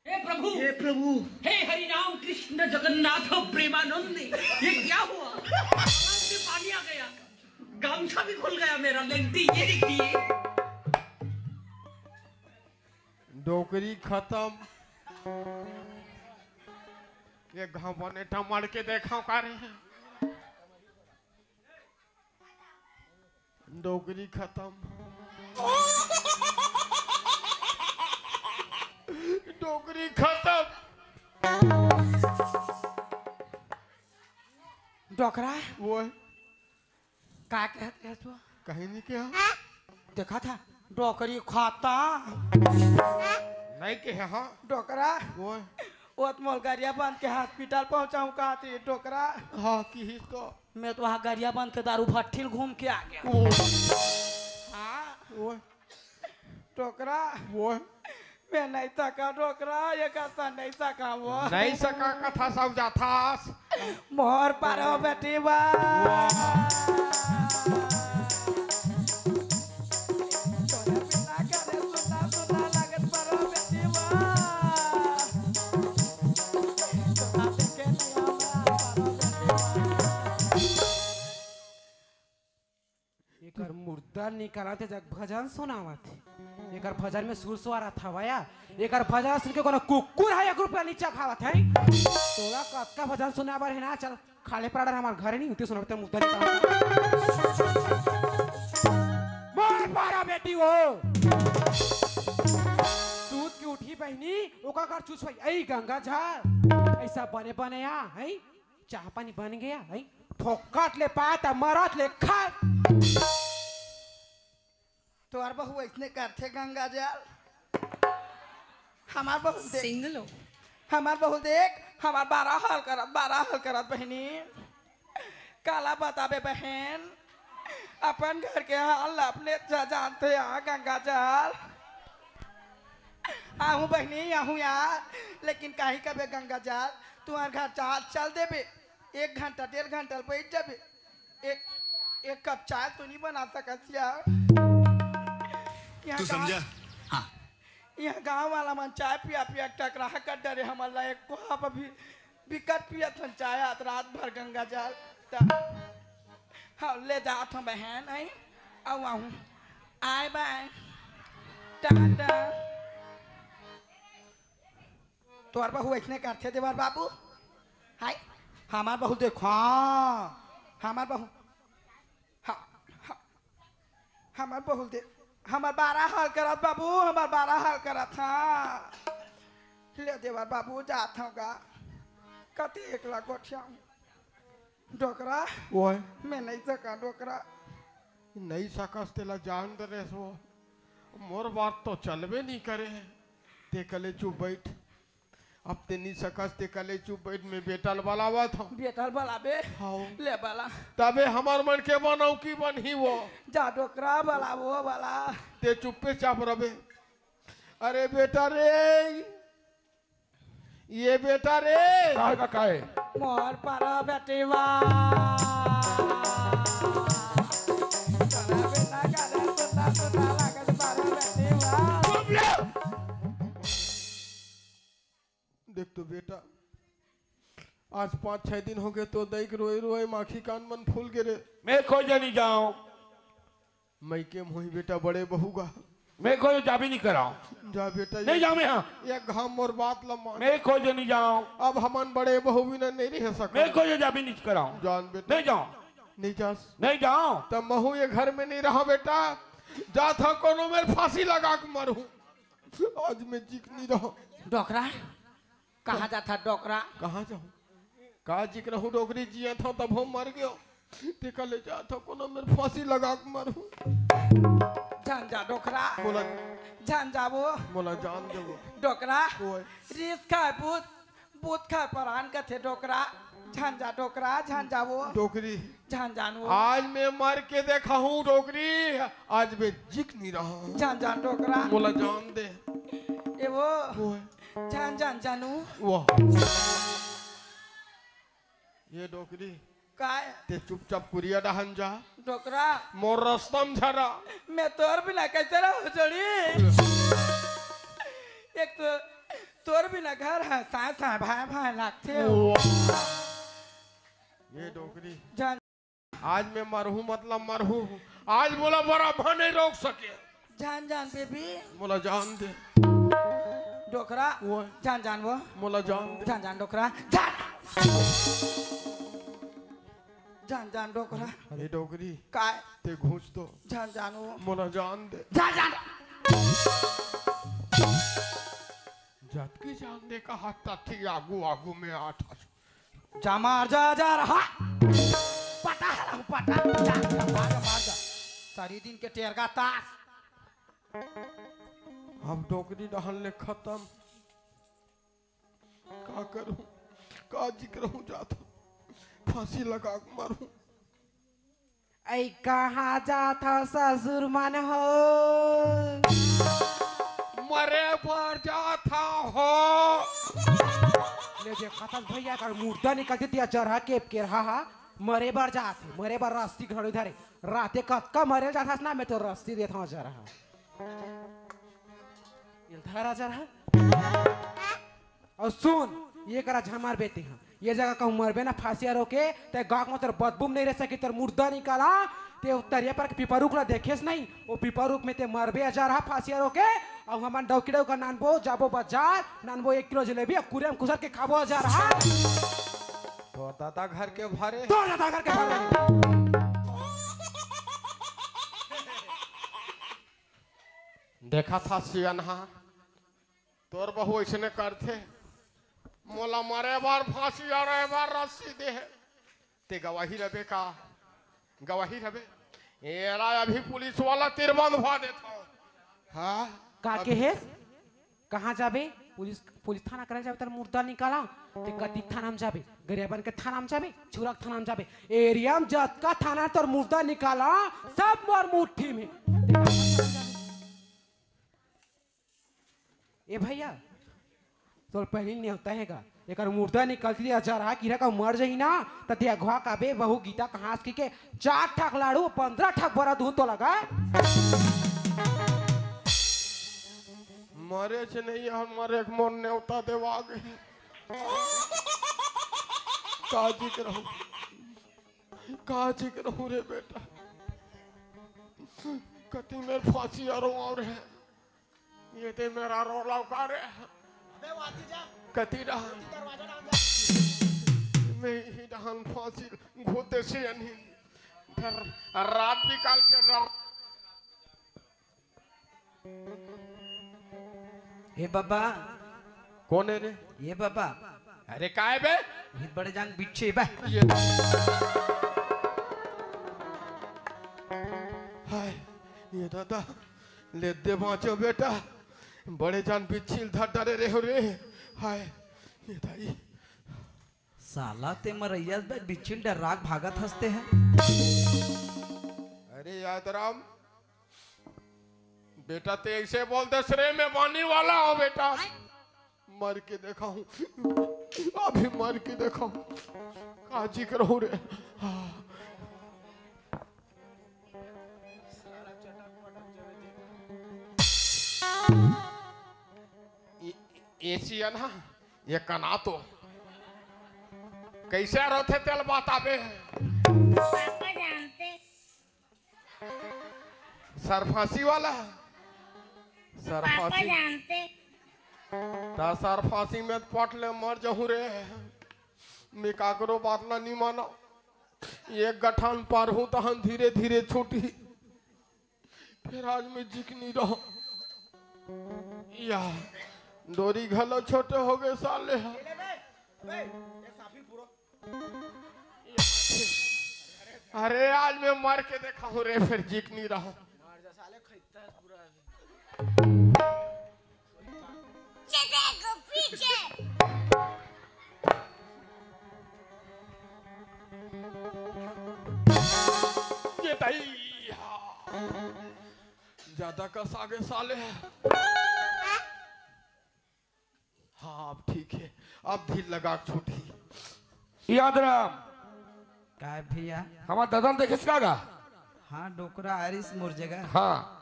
हे प्रभु, हे प्रभु। हे हरि राम कृष्ण जगन्नाथ प्रेमानंद, ये क्या हुआ? आंख में पानी आ गया, गमछा भी खुल गया मेरा, लेंटी ये देखिए। डोकरी खत्म। ये घाव बने टमड़ के देखा का रे। डोकरी खत्म। डोकरी खत्म। डोकरा? वो का कहत, कहत हुआ? कहीं नहीं कहा। देखा था, डोकरी खत्म। नहीं कहे, हाँ। डोकरा? वो। वो तो मोल गरियाबंद के हॉस्पिटल पहुंचाऊं कहा थी, डोकरा। हाँ, की ही तो। मैं तो वहाँ गरियाबंद के दारू भट्ठी ल घूम के आ गया। ओ। हाँ। ओए। डोकरा। ओए। मैं नहीं सका डोकरा, ये कथा नहीं सका वो। नहीं सका कथा सब जाथास। मोर पारो बेटी बा। वाह। तोरे बिना करे सुना सुना लागत पारो बेटी बा। एकर मुर्दा निकालत हे जग भजन सुनावत हे। एकर भजन में सुर स्वार हवय या। एकर भजन सुन के कोनो कुकुर ह एक रुपया नीचा खावत हे। तोला कतका भजन सुनाए बर हे ना, चल खाले पराडर हमार घरे नहीं होते सुनावत हे मुर्दा निकालत हे। मोर पारा बेटी हो। दूध की उठी बहिनी, ओकर घर चूस होई। ऐ गंगा जल, ऐसा बने बने या, हैं? चाह पानी बन गया, हैं? फोकट ले पात, मरत ले खात। तोर बहू ऐसने करथे गंगा जल। हमार बहू देख। सिंगलो। हमार बहू देख, हमार बारह हाल करत, बारह हाल करत बहिनी। काला बताबे बहन, अपन घर के हाल ला अपने जा-, जानथे या गंगा जल। आहूं बहिनी, आहूं या, लेकिन काहीं कबे गंगा जल, तुंहर घर चाल चल देबे। एक घंटा डेढ़ घंटा ले बैठ जाबे, एक एक कप चाय तो नहीं बना सकस यार। यहाँ तू गाँव समझा? हाँ। यहाँ गाँव वाला मन चाय पिया पिया टकराहा कर डरे हमन ला। एक कोहा पर भी बिकट पियत हन चाय आज रात भर गंगा जल। त हाँ, ले जात हूँ बहन, आई अउ आहूँ। आय बाय, टाटा। तोर बहू अइसने करथे देवर बाबू? हाय, हमार बहू देख, हाँ, हमार बहू, हाँ, हाँ, हमार बहू दे, हमार बारा हाल करत बाबू, हमार बारा हाल करत, हाँ। ले देवर बाबू, जात हूँ गा, कते एकला गोठियाऊँ। डोकरा, ओए। मैं नहीं सका डोकरा। नहीं सकस तेला जान दे रेसवो। मोर बात तो चलबे नहीं करे। ते कले चुप बैठ। अब ते नहीं सकस, ते कले चुप बैठ, मैं बेटा ल बलावत हूँ। बेटा ल बलाबे? हाँ। ले बला। तबे हमर मन के बनऊ की बनही वो। जा डोकरा बला, वो बला। ते चुप्पे चाप रबे। अरे बेटा रे, ये बेटा रे। काय का काय? मोर पर बेटीवा। तोरा बिना करे सुन्ना सुन्ना लागत पर बेटीवा। देख तो बेटा, आज पाँच छह दिन हो गए तो दई के रोए रोए माखी कान मन फूल गे रे। मैं कोई जनी जाऊं। मइके मोही बेटा बड़े बहू गा। मैं कोई जाबी नहीं कराऊं। जा बेटा, नहीं ये जाऊं मैं, हाँ। एक घाम मोर बात ल मान। मैं कोई जनी जाऊं। अब हमन बड़े बहू बिना नहीं रह सकन। मैं कोई जाबी नहीं कराऊं। जान बेटा। नहीं जाऊं। नहीं जास। नहीं जाऊं। त महू ये घर में नहीं रहा बेटा। जात हा कोनो मेर फांसी लगा के मरहूं। आज मैं जिक नहीं रहा। डोकरा, कहाँ जाथा डोकरा? कहाँ जाहूँ? का जिक रहूँ डोकरी, जियत हूँ तब हम मर गयो। तेका ले जात हूँ कोनो मेर फांसी लगा के मरहूँ। झन जा डोकरा। मोला झन जाबो। मोला जान देबो। डोकरा। ओए। रिस खाए बूत, बूत खाए परान कथे डोकरा। झन जा डोकरा, झन जाबो। डोकरी। झन जानवो। आज मैं मर के देखा हूँ डोकरी, आज मैं जिक नहीं रहा। झन जान डोकरा। मोला जान दे। ए वो। ओए। झन जान जानू। वाह। ये डोकरी। काय? ते चुपचाप कुरिया डहन जा। डोकरा। मोर रस्ता म झरा। मैं तोर बिना कैसे रहूं जोड़ी? एक तो तोर बिना घर है, साय साय भाय भाय लागथे। वाह। ये डोकरी। जान। आज मैं मरहूं, मतलब मरहूं। आज मोला बराबर नहीं रोक सके। जान जान बेबी। मोला जान दे। डोकरा। वो। जान जान वो। मोला जान दे। जान जान डोकरा। जान। जान जान डोकरा। अरे डोकरी। काय? ते घूंच दो। जान जान वो। मोला जान दे। जान जान। जतकी जान दे कहा ततकी आगू आगू में आठ आठ। जा मार जा, जा रहा। पटा हला, पटा, जा, जा, मार जा, मार जा। सारी दिन के टेरगा तास। अब डोकरी डहन ले खतम। का करूं? का जिक रहूं जात हूं। फांसी लगा के मरूं। ऐ कहाँ जात हव ससुर मन हो? मरे बर जात हव हो। ले जे खतस भैया का मुर्दा निकलती दिया जरहा केप के रहा हा। मरे बर जात हे, मरे बर रस्सी घड़ी धरे। राते कतका मरे जात हस ना, मैं तो रस्सी देत हव जरहा। ये धरा जरहा। अउ सुन, ये करा झन मरबे तेहा। ये जगह कहूँ मरबे ना फांसिया रोके, ते गाँव में तोर बदबू म नहीं रह सकी, तोर मुर्दा निकाला, ते तरिया पर के पिपरुख ला देखेस नहीं, वो पिपरुख में ते मरबे अजरहा फांसिया रोके, अउ हमन डौकी डौका नानबो, जाबो बाजार, नानबो एक किलो जलेबी, अउ कुरे म कुसर के खाबो अजरहा। तोर दादा घर के भरे। तोर दादा घर के भरे। देखा था सियनहा। तोर बहू अइसने करथे, मोला मरे बर फांसी अउ रहे बर रस्सी दे हे। ते गवाही रबे का? गवाही रबे? एला अभी पुलिस वाला तीर बंधवा देथव। हाँ? का अब केहेस? कहाँ जाबे? पुलिस, पुलिस थाना करे जाबे, तोर मुर्दा निकाला। ते कतिक थाना में जाबे? गरियाबंद के थाना में जाबे, छुरक थाना में जाबे, एरिया में जतका थाना तोर मुर्दा निकाला, सब मोर मुट्ठी में। ए भैया, तोर पहली नेवता हे गा, एकर मुर्दा निकलती अजरहा कीरा का मर जही ना, त ते अघवा काबे बहू गीता कहास के, के चार ठक लाड़ू, पंद्रह ठक बरा दूध तो लगा। मरे से नहीं यार, मरे के मोर नेवता देवा गे। काजी के रहूं, काजी के रहूं रे बेटा। कति मेर फांसी अरो और है। ये ते मेरा रोला उका रे। अबे वाती जा। कति डहान। दरवाजा डाल दे। मैं ही डहान फांसी घोते से अनही। फिर रात निकाल के रा- ए बाबा। कौन है रे? ए बाबा। अरे काय बे? ये बड़े जान बिच्छी बे। ये हाय, ये दादा, ले दे बाँचो बेटा, बड़े जान बिच्छी ल धर डरे रहे हो रे। हाय, ये दाई। साला ते मरैया बे बिच्छी ल डर्रा के भागत हस ते ह। अरे यादराम, बेटा ते ऐसे बोल दे रे, मैं बानी वाला हूँ बेटा। मर के देखा हूँ, अभी मर के देखा हूँ। काजी करो रे। हाँ। ए-, एसी है ना, ये कना तो कैसे रोथे तेल बताबे। पापा जानते। सरफांसी वाला? पापा सरफांसी? जानते। ता सरफांसी में पट ले मर जहूँ रे। मैं काकरो बात ला नहीं माना। एक गठान पार हूँ तहन धीरे धीरे छूटी। फिर आज मैं जिकनी रहो। या, डोरी घलो छोटे हो गए साले। अरे आज मैं मर के देखा हूँ रे, फिर जिकनी रहो। पीछे देखो, पीछे। ये दाई, हाँ। ज्यादा कस आगे साले। हाँ, अब ठीक है, अब ढील लगा के छूटी। याद राम। काय भैया? हमार दादा ल देखे का गा? हाँ, डोकरा आरिस मोर जगह। हाँ।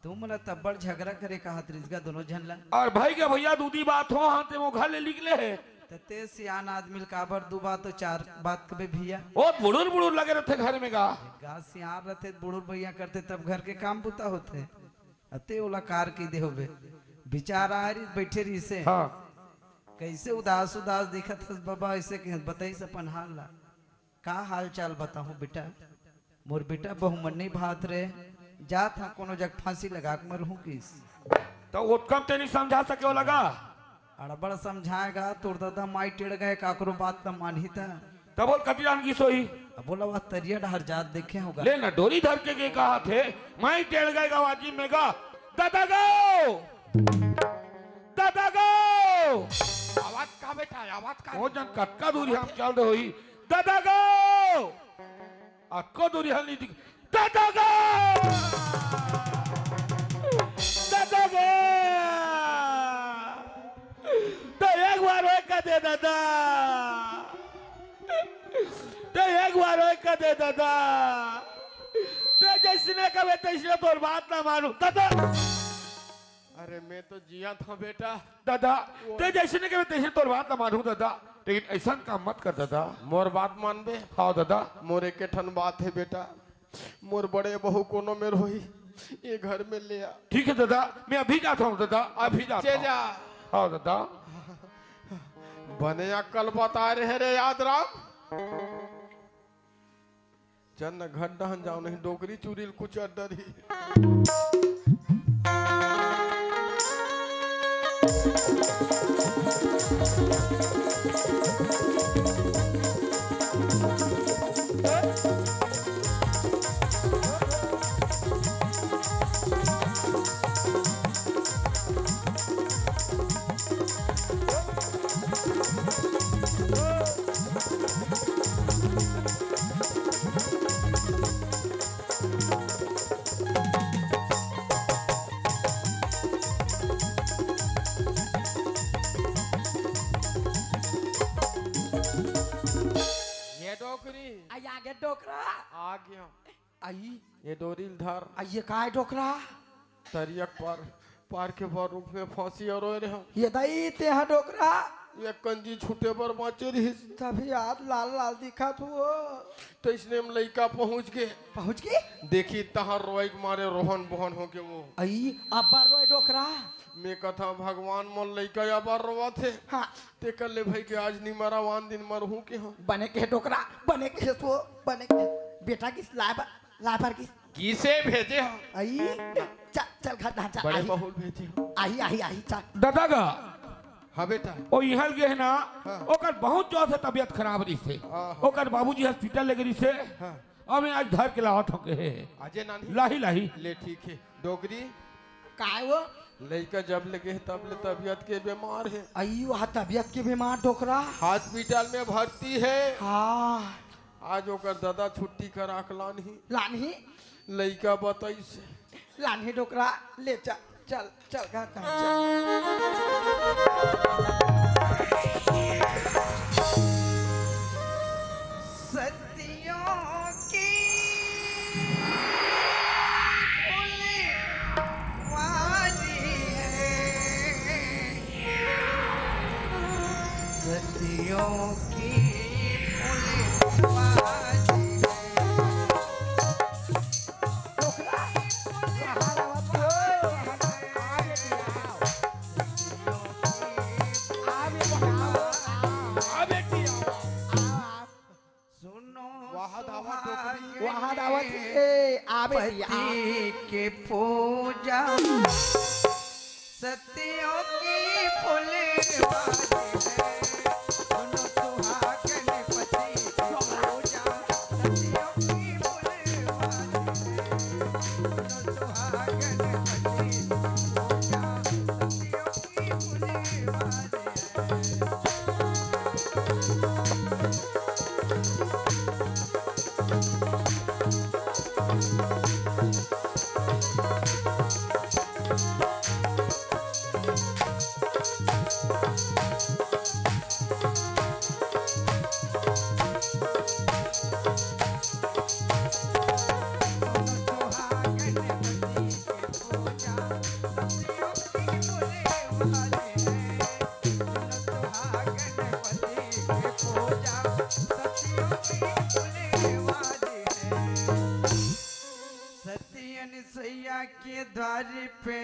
तुम मन तब्बड़ झगड़ा करे कहत रिस गा दोनों झन ला। और भाई के भैया दूधी बात हो, हाँ, ते वो घर ले निकले है। त ते सियान आदमी ल काबर दू बात तो चार बात कबे भैया? ओ बुड़ुर बुड़ुर लगे रहते घर में गा। गा सियान रहते बुड़ुर भैया करते तब घर के काम बुता होते। अते ओला कार की दे होबे। बिचारा आरिस बैठे रहिसे। हाँ। कैसे उदास उदास दिखत हस बाबा, ऐसे कहे बताइस अपन हाल ला। का हाल चाल बताहूँ बेटा? मोर बेटा बहु मन नहीं भात रे, जात हा कोनो जग फांसी लगा के मरहूँ किस। तो ओतकम ते नहीं समझा सके ओला गा? अड़बड़ समझाएगा, तोर दादा माई टेड़ गए, काकरो बात न मानही त। तब बोल कति जान की सोई? अब बोला वह तरिया डहर जात देखे होगा। ले ना डोरी धर के, के कहा थे, माई टेड़ गए गवाजी में गा, दादा गो, दादा गो। आवाज का बेटा, आवाज का? वो जन कतका दूरी हम चल रहे होई, दादा गो। अतको दूरी हल नहीं दिख। दादा गा! दादा गा! तो एक बार ओए कह दे दादा। तो एक बार ओए कह दे दादा। तो जैसने कहे तैसने तोर बात ना मानू दादा। अरे मैं तो जिया था बेटा। दादा, ते जैसे नहीं कहे तैसे तोर बात ना मानू दादा, लेकिन ऐसा काम मत कर दादा। मोर बात मानबे? हाँ दादा। मोर एक ठन बात है बेटा, मोर बड़े बहू कोनो मेर होही, ये घर में ले आ। ठीक है दादा, मैं अभी जाता हूँ दादा, अभी जाता हूँ। जा। हाँ दादा। बने अक्कल बता रहे रे याद राम। चल न घर डहन जाओ, नहीं डोकरी चूरी ल कुचर डरही। ये डोकरा। आ गया। आई। ये डोरी ल धर। आ, ये काय डोकरा? तरिया के पार, पार के पार रुख में फांसी अउ रोय रहे हो। ये दाई, ते हा डोकरा। ये कंजी छूटे बर बांचे रहिस। तभी आज लाल लाल दिखत हो। तो इसने में लइका पहुंच गे। पहुंच गे? देखी तहार रोई के मारे रोहन बोहन हो के वो। आई, अब्बड़ रोय डोकरा। मैं कथा भगवान मोर लइका अब्बड़ रोवत हे। हाँ। तेकर ले भई के आज नी मरा, वान दिन मरहूं के हो। बने के डोकरा, बने के सो, बने के। बेटा किस लाय बर, लाय बर किस? किसे भेजे हो? आई, चल, चल घर ढांचा, बड़े आही। बहू ल भेजे हो। आही, आही, आही, चल। दादा गा। हाँ बेटा। ओ इहल गे हे ना, हाँ। ओकर बहुत जोर से तबियत खराब रहिस हे। हाँ, हाँ। ओकर बाबूजी हॉस्पिटल लेगे रहिस हे। हाँ। अब मैं आज धर के लावत हूँ के। आजे नानी। लाही, लाही। ले ठीक हे। डोकरी। काय वो? लइका जब ले गे हे तब ले तबियत के बीमार हे। आई, वहाँ तबियत के बीमार डोकरा। हॉस्पिटल में भर्ती हे। हाँ। आज ओकर दादा छुट्टी करा के लानही। लानही? लइका बताइस हे। लानही डोकरा, ले चल, चल, चल घर चल। सदियों की फूल वाली है, सदियों की फूल वाली है। सुनो वहाँ धावा टोकरी। वहाँ धावा ए, आवे दिया। पति के पूजा, सतियों की फुलवारी है। सुनो सुहागन पति के पूजा, सतियों की फुलवारी है। सुनो सुहागन पति के पूजा, सतियों की फुलवारी है। सती अनसुईया के द्वार पे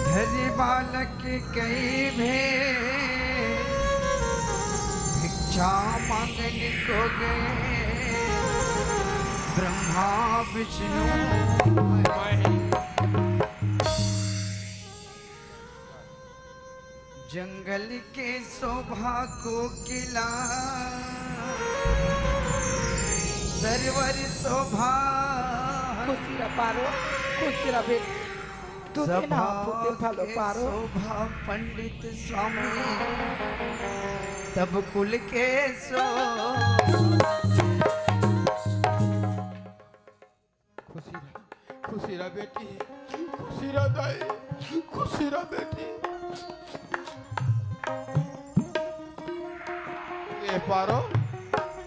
धरी बालक कई भें भिक्षा मांगन को गए ब्रह्मा विष्णु महेश। जंगल के शोभा कोकिला, सरवर शोभा। खुशी रह पारो, खुशी रह बेटी। तू सभा बिना फूटे फलो के पारो। शोभा पंडित स्वामी, तब कुल के शोभा। खुशी रह, खुशी रह बेटी, खुशी रह दाई, खुशी रह बेटी। ए पारो,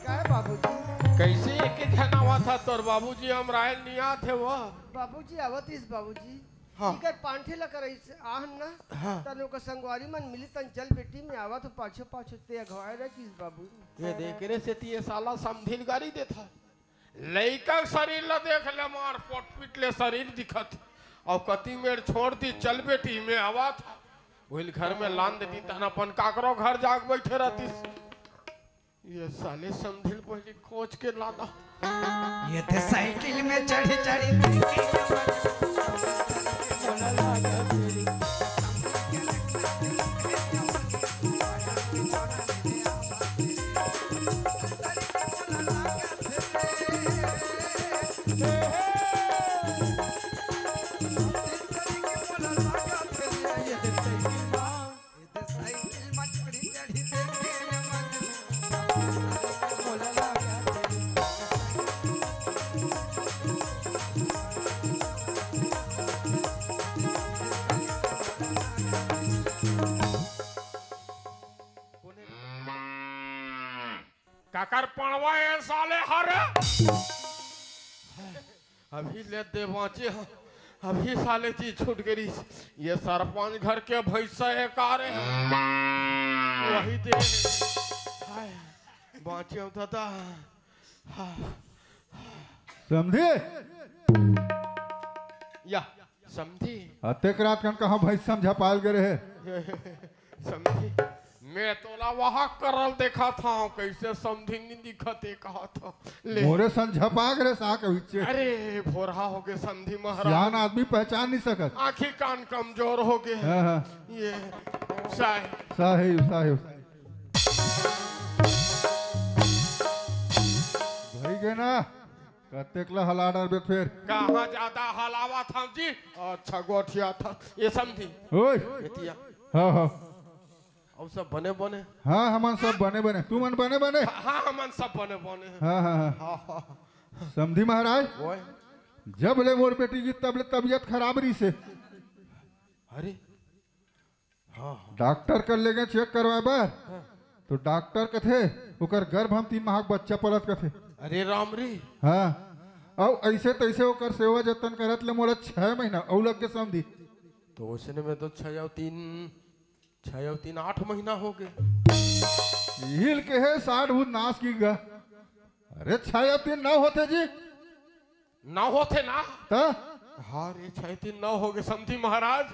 काय बाबूजी? कैसे एक झन आवा था तोर बाबूजी, अमरायल नी आत हे वो। बाबूजी आवत इस बाबूजी। हाँ। इकर पांठे ला करइस आहन ना। हाँ। तन ओकर संगवारी मन मिली तन चल बेटी मैं आवा तो पाछो पाछो ते अघवाए रह किस बाबूजी। ये देख रे सेती ये साला समधिल गारी देथा। लइका के शरीर ला देख ले, मार पोटपीट ले शरीर दिखत हे। अउ कति मेर छोड़ दी, चल बेटी, मैं आवा था। वही घर में लान देती, तहन अपन काकरो घर जाके बैठे रहतीस। ये साले समधिल पहली खोज के लाना। ये ते साइकिल में चढ़ चढ़ काकर पड़वा ए साले हर। अभी ले दे बाँचे ह, अभी साले जी छूट गई। ये सरपंच घर के भैंसा ए का रे? वही दे। हाय, बाँचे हो दादा। हाँ। समधी। या, समधी। अतेक रात कन कहाँ भैंसा म झपाल गे रहे? समधी, मैं तोला वहाँ करल देखा था, कैसे समधी नहीं दिखते कहा था। ले। मोरे सन झपाक रे साक बिच्चे। अरे, भोरहा हो गए समधी महाराज। सियान आदमी पहचान नहीं सकत। आँखी कान कमजोर हो गए। हाँ, हाँ। ये साहेब। साहेब, साहेब। भई गे ना, कतेक ला हला डरबे फेर। कहाँ ज्यादा हलावा था जी? अच्छा, गोठिया था। ये समधी। ओए। बेटिया। हाँ, हाँ। अउ सब बने बने? हाँ, हमन सब बने बने। तुमन बने बने? हाँ, हाँ, हमन सब बने बने। हाँ, हाँ, हाँ। हाँ, हाँ। समधी महाराज, ओए। जब ले मोर बेटी की तब ले तबीयत खराब रही से। अरे। हाँ, हाँ। डॉक्टर कर ले गए चेक करवाए बर। हाँ। तो डॉक्टर कथे, ओकर गर्भ हम तीन माह के बच्चा पलत कथे। अरे राम रे। हाँ। अउ ऐसे तैसे ओकर सेवा जतन करत ले मोला छह महीना अउ लग गे समधी। तो उसने में तो छह अउ तीन छह अउ तीन आठ महीना हो गए। हिल के हे साठ भूत नाश की गा। अरे छह अउ तीन नौ होथे जी। नौ होथे ना? त? हाँ रे, छह तीन नौ हो गए समधी महाराज।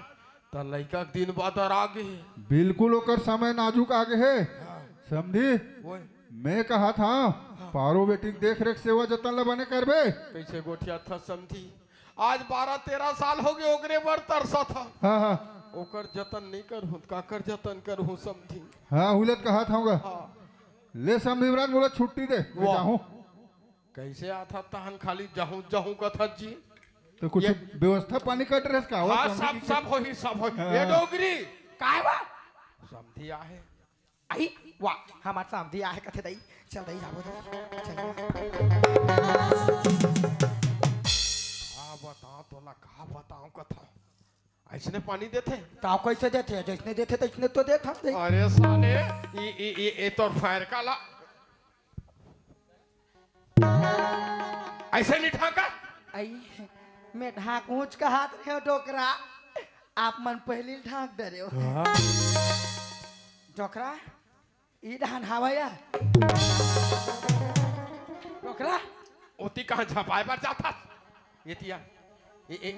त लइका के दिन बादर आ गए। बिल्कुल ओकर समय नाजुक आ गए हे। हाँ। समधी, ओए। मैं कहा था, हाँ। पारो बेटी के देख रेख सेवा जतन ला बने करबे। कैसे गोठिया था समधी? आज बारह तेरह साल हो गए, ओकरे बर तरसा था। हाँ, हाँ। ओकर जतन नहीं करहूँ, काकर जतन करहूँ समधी? हाँ, हुलत कहा था होगा। हाँ। ले समधी महाराज, मोला छुट्टी दे, मैं वाह। जाहूँ। कैसे आथा तहन खाली जाहूँ, जाहूँ कथा जी? तो कुछ ये व्यवस्था पानी कर रहे का? हाँ, समधी सब, की सब होही, सब होही। हाँ। ये डोगरी, काय बा? समधी आहे। आई, वाह, हमार समधी आहे कथे दई। चल दई, जाबो दई। चल। का बताओ तोला, का बताओ कथा? ऐसने पानी देथे? का कैसे देथे? जैसने देथे, तैसने तो देत हस दई। अरे साले, ई, ई, ई, ई तोर फैर काला। ऐसे नहीं ढांका? आई, मैं ढांक ऊंच कहात रहे हो डोकरा। आप मन पहली ढांक डरे हो। हाँ। डोकरा, ई डहान हावय या? डोकरा? ओती कहाँ झपाए बर जाथस? ये तिया। ये, ये,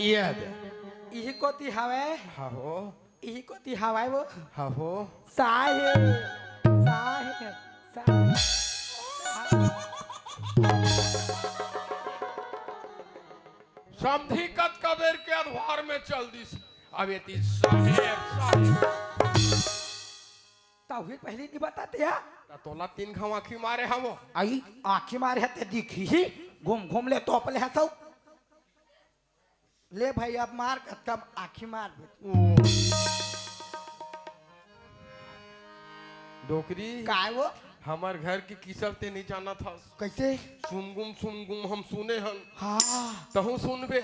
ये दे। इही कोती हावय। हाँ हो। इही कोती हावय वो। हाँ हो। साहेब, साहेब, साहेब। समधी कतका बेर के अधवार में चल दिस। अब ये ती साहेब, साहेब। तौही पहली नहीं बताते हा? त तोला तीन घाव आँखी मारे हवो। आई, आँखी मारे हते दिखही, घूम घूम ले तोप ले हसौ। ले भाई, अब मार, कम आँखी मार बे। ओ। डोकरी। काय वो? हमर घर के किसर ते नहीं जानत हस। कैसे? सुमगुम, सुमगुम हम सुने हन। हाँ। तहूँ सुनबे।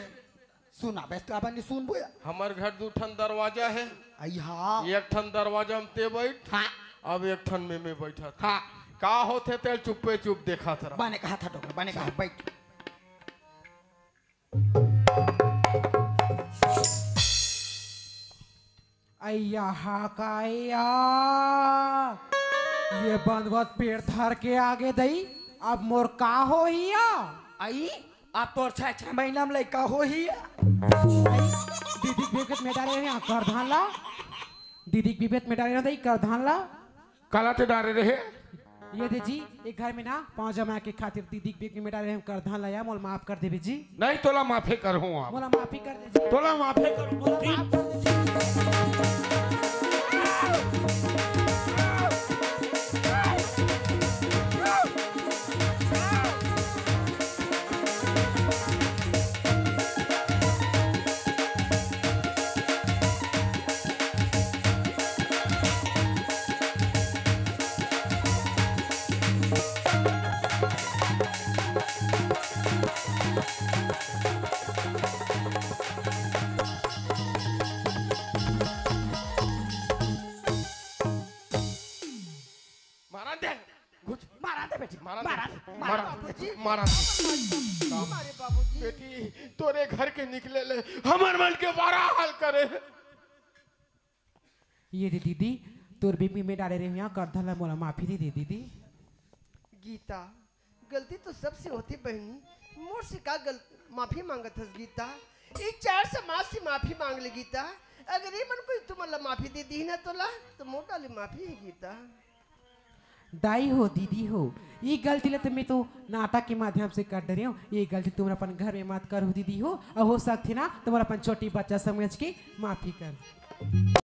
सुना बे, तो अपन नहीं सुनबो या। हमर घर दू ठन दरवाजा हे। आई हाँ। एक ठन दरवाजा में ते बैठ। हाँ। अब एक ठन में, में बैठत। हाँ। का होथे तेल चुप्पे चुप देखत रह। बने कहा था डोकरा, बने कहा, बैठ। अइया हा का या, ये बनवत पेट धर के आगे दई, अब मोर का होही या? आई, अब तोर छह, छह महीना में लइका होही या? आई, दीदी के बेकत में डारे रहे कर धान ला, दीदी के बेकत में डारे रहे दई कर धान ला। काला ते डारे रहे? ये दे जी, एक घर में ना पाँव जमा के खातिर दीदी के बेकत में डारे रहे कर धान ला या, मोल माफ कर देबे जी। नहीं, तोला माफे करहूँ आप। मोला माफी कर दे जी। तोला माफे करहूँ। मोला माफ कर दे जी। मारा, मारा, मारा, बाबूजी। मारा। मारे बाबूजी। बेटी, तोरे घर के निकले ले हमर मन के बड़ा हाल करे। ये दे दीदी, तोर बीबी में डाले रहे हुआ करधा ला, मोला माफी दे दे दीदी। गीता, गलती तो सबसे होथे बहिनी, मोर से का गल-, माफी मांगत हस गीता? ई चार समाज से माफी मांग ले गीता। अगर ये मन कोई तुमन ला माफी दे दी ना तोला, तो मोर डाले माफी हे गीता। दाई हो, दीदी हो, ये गलती ला तो मैं तो नाटक के माध्यम से कर डरे हूँ। ये गलती तुम अपन घर में मत करो दीदी हो, और हो सकथे ना तुम अपन छोटी बच्चा समझ के माफी कर।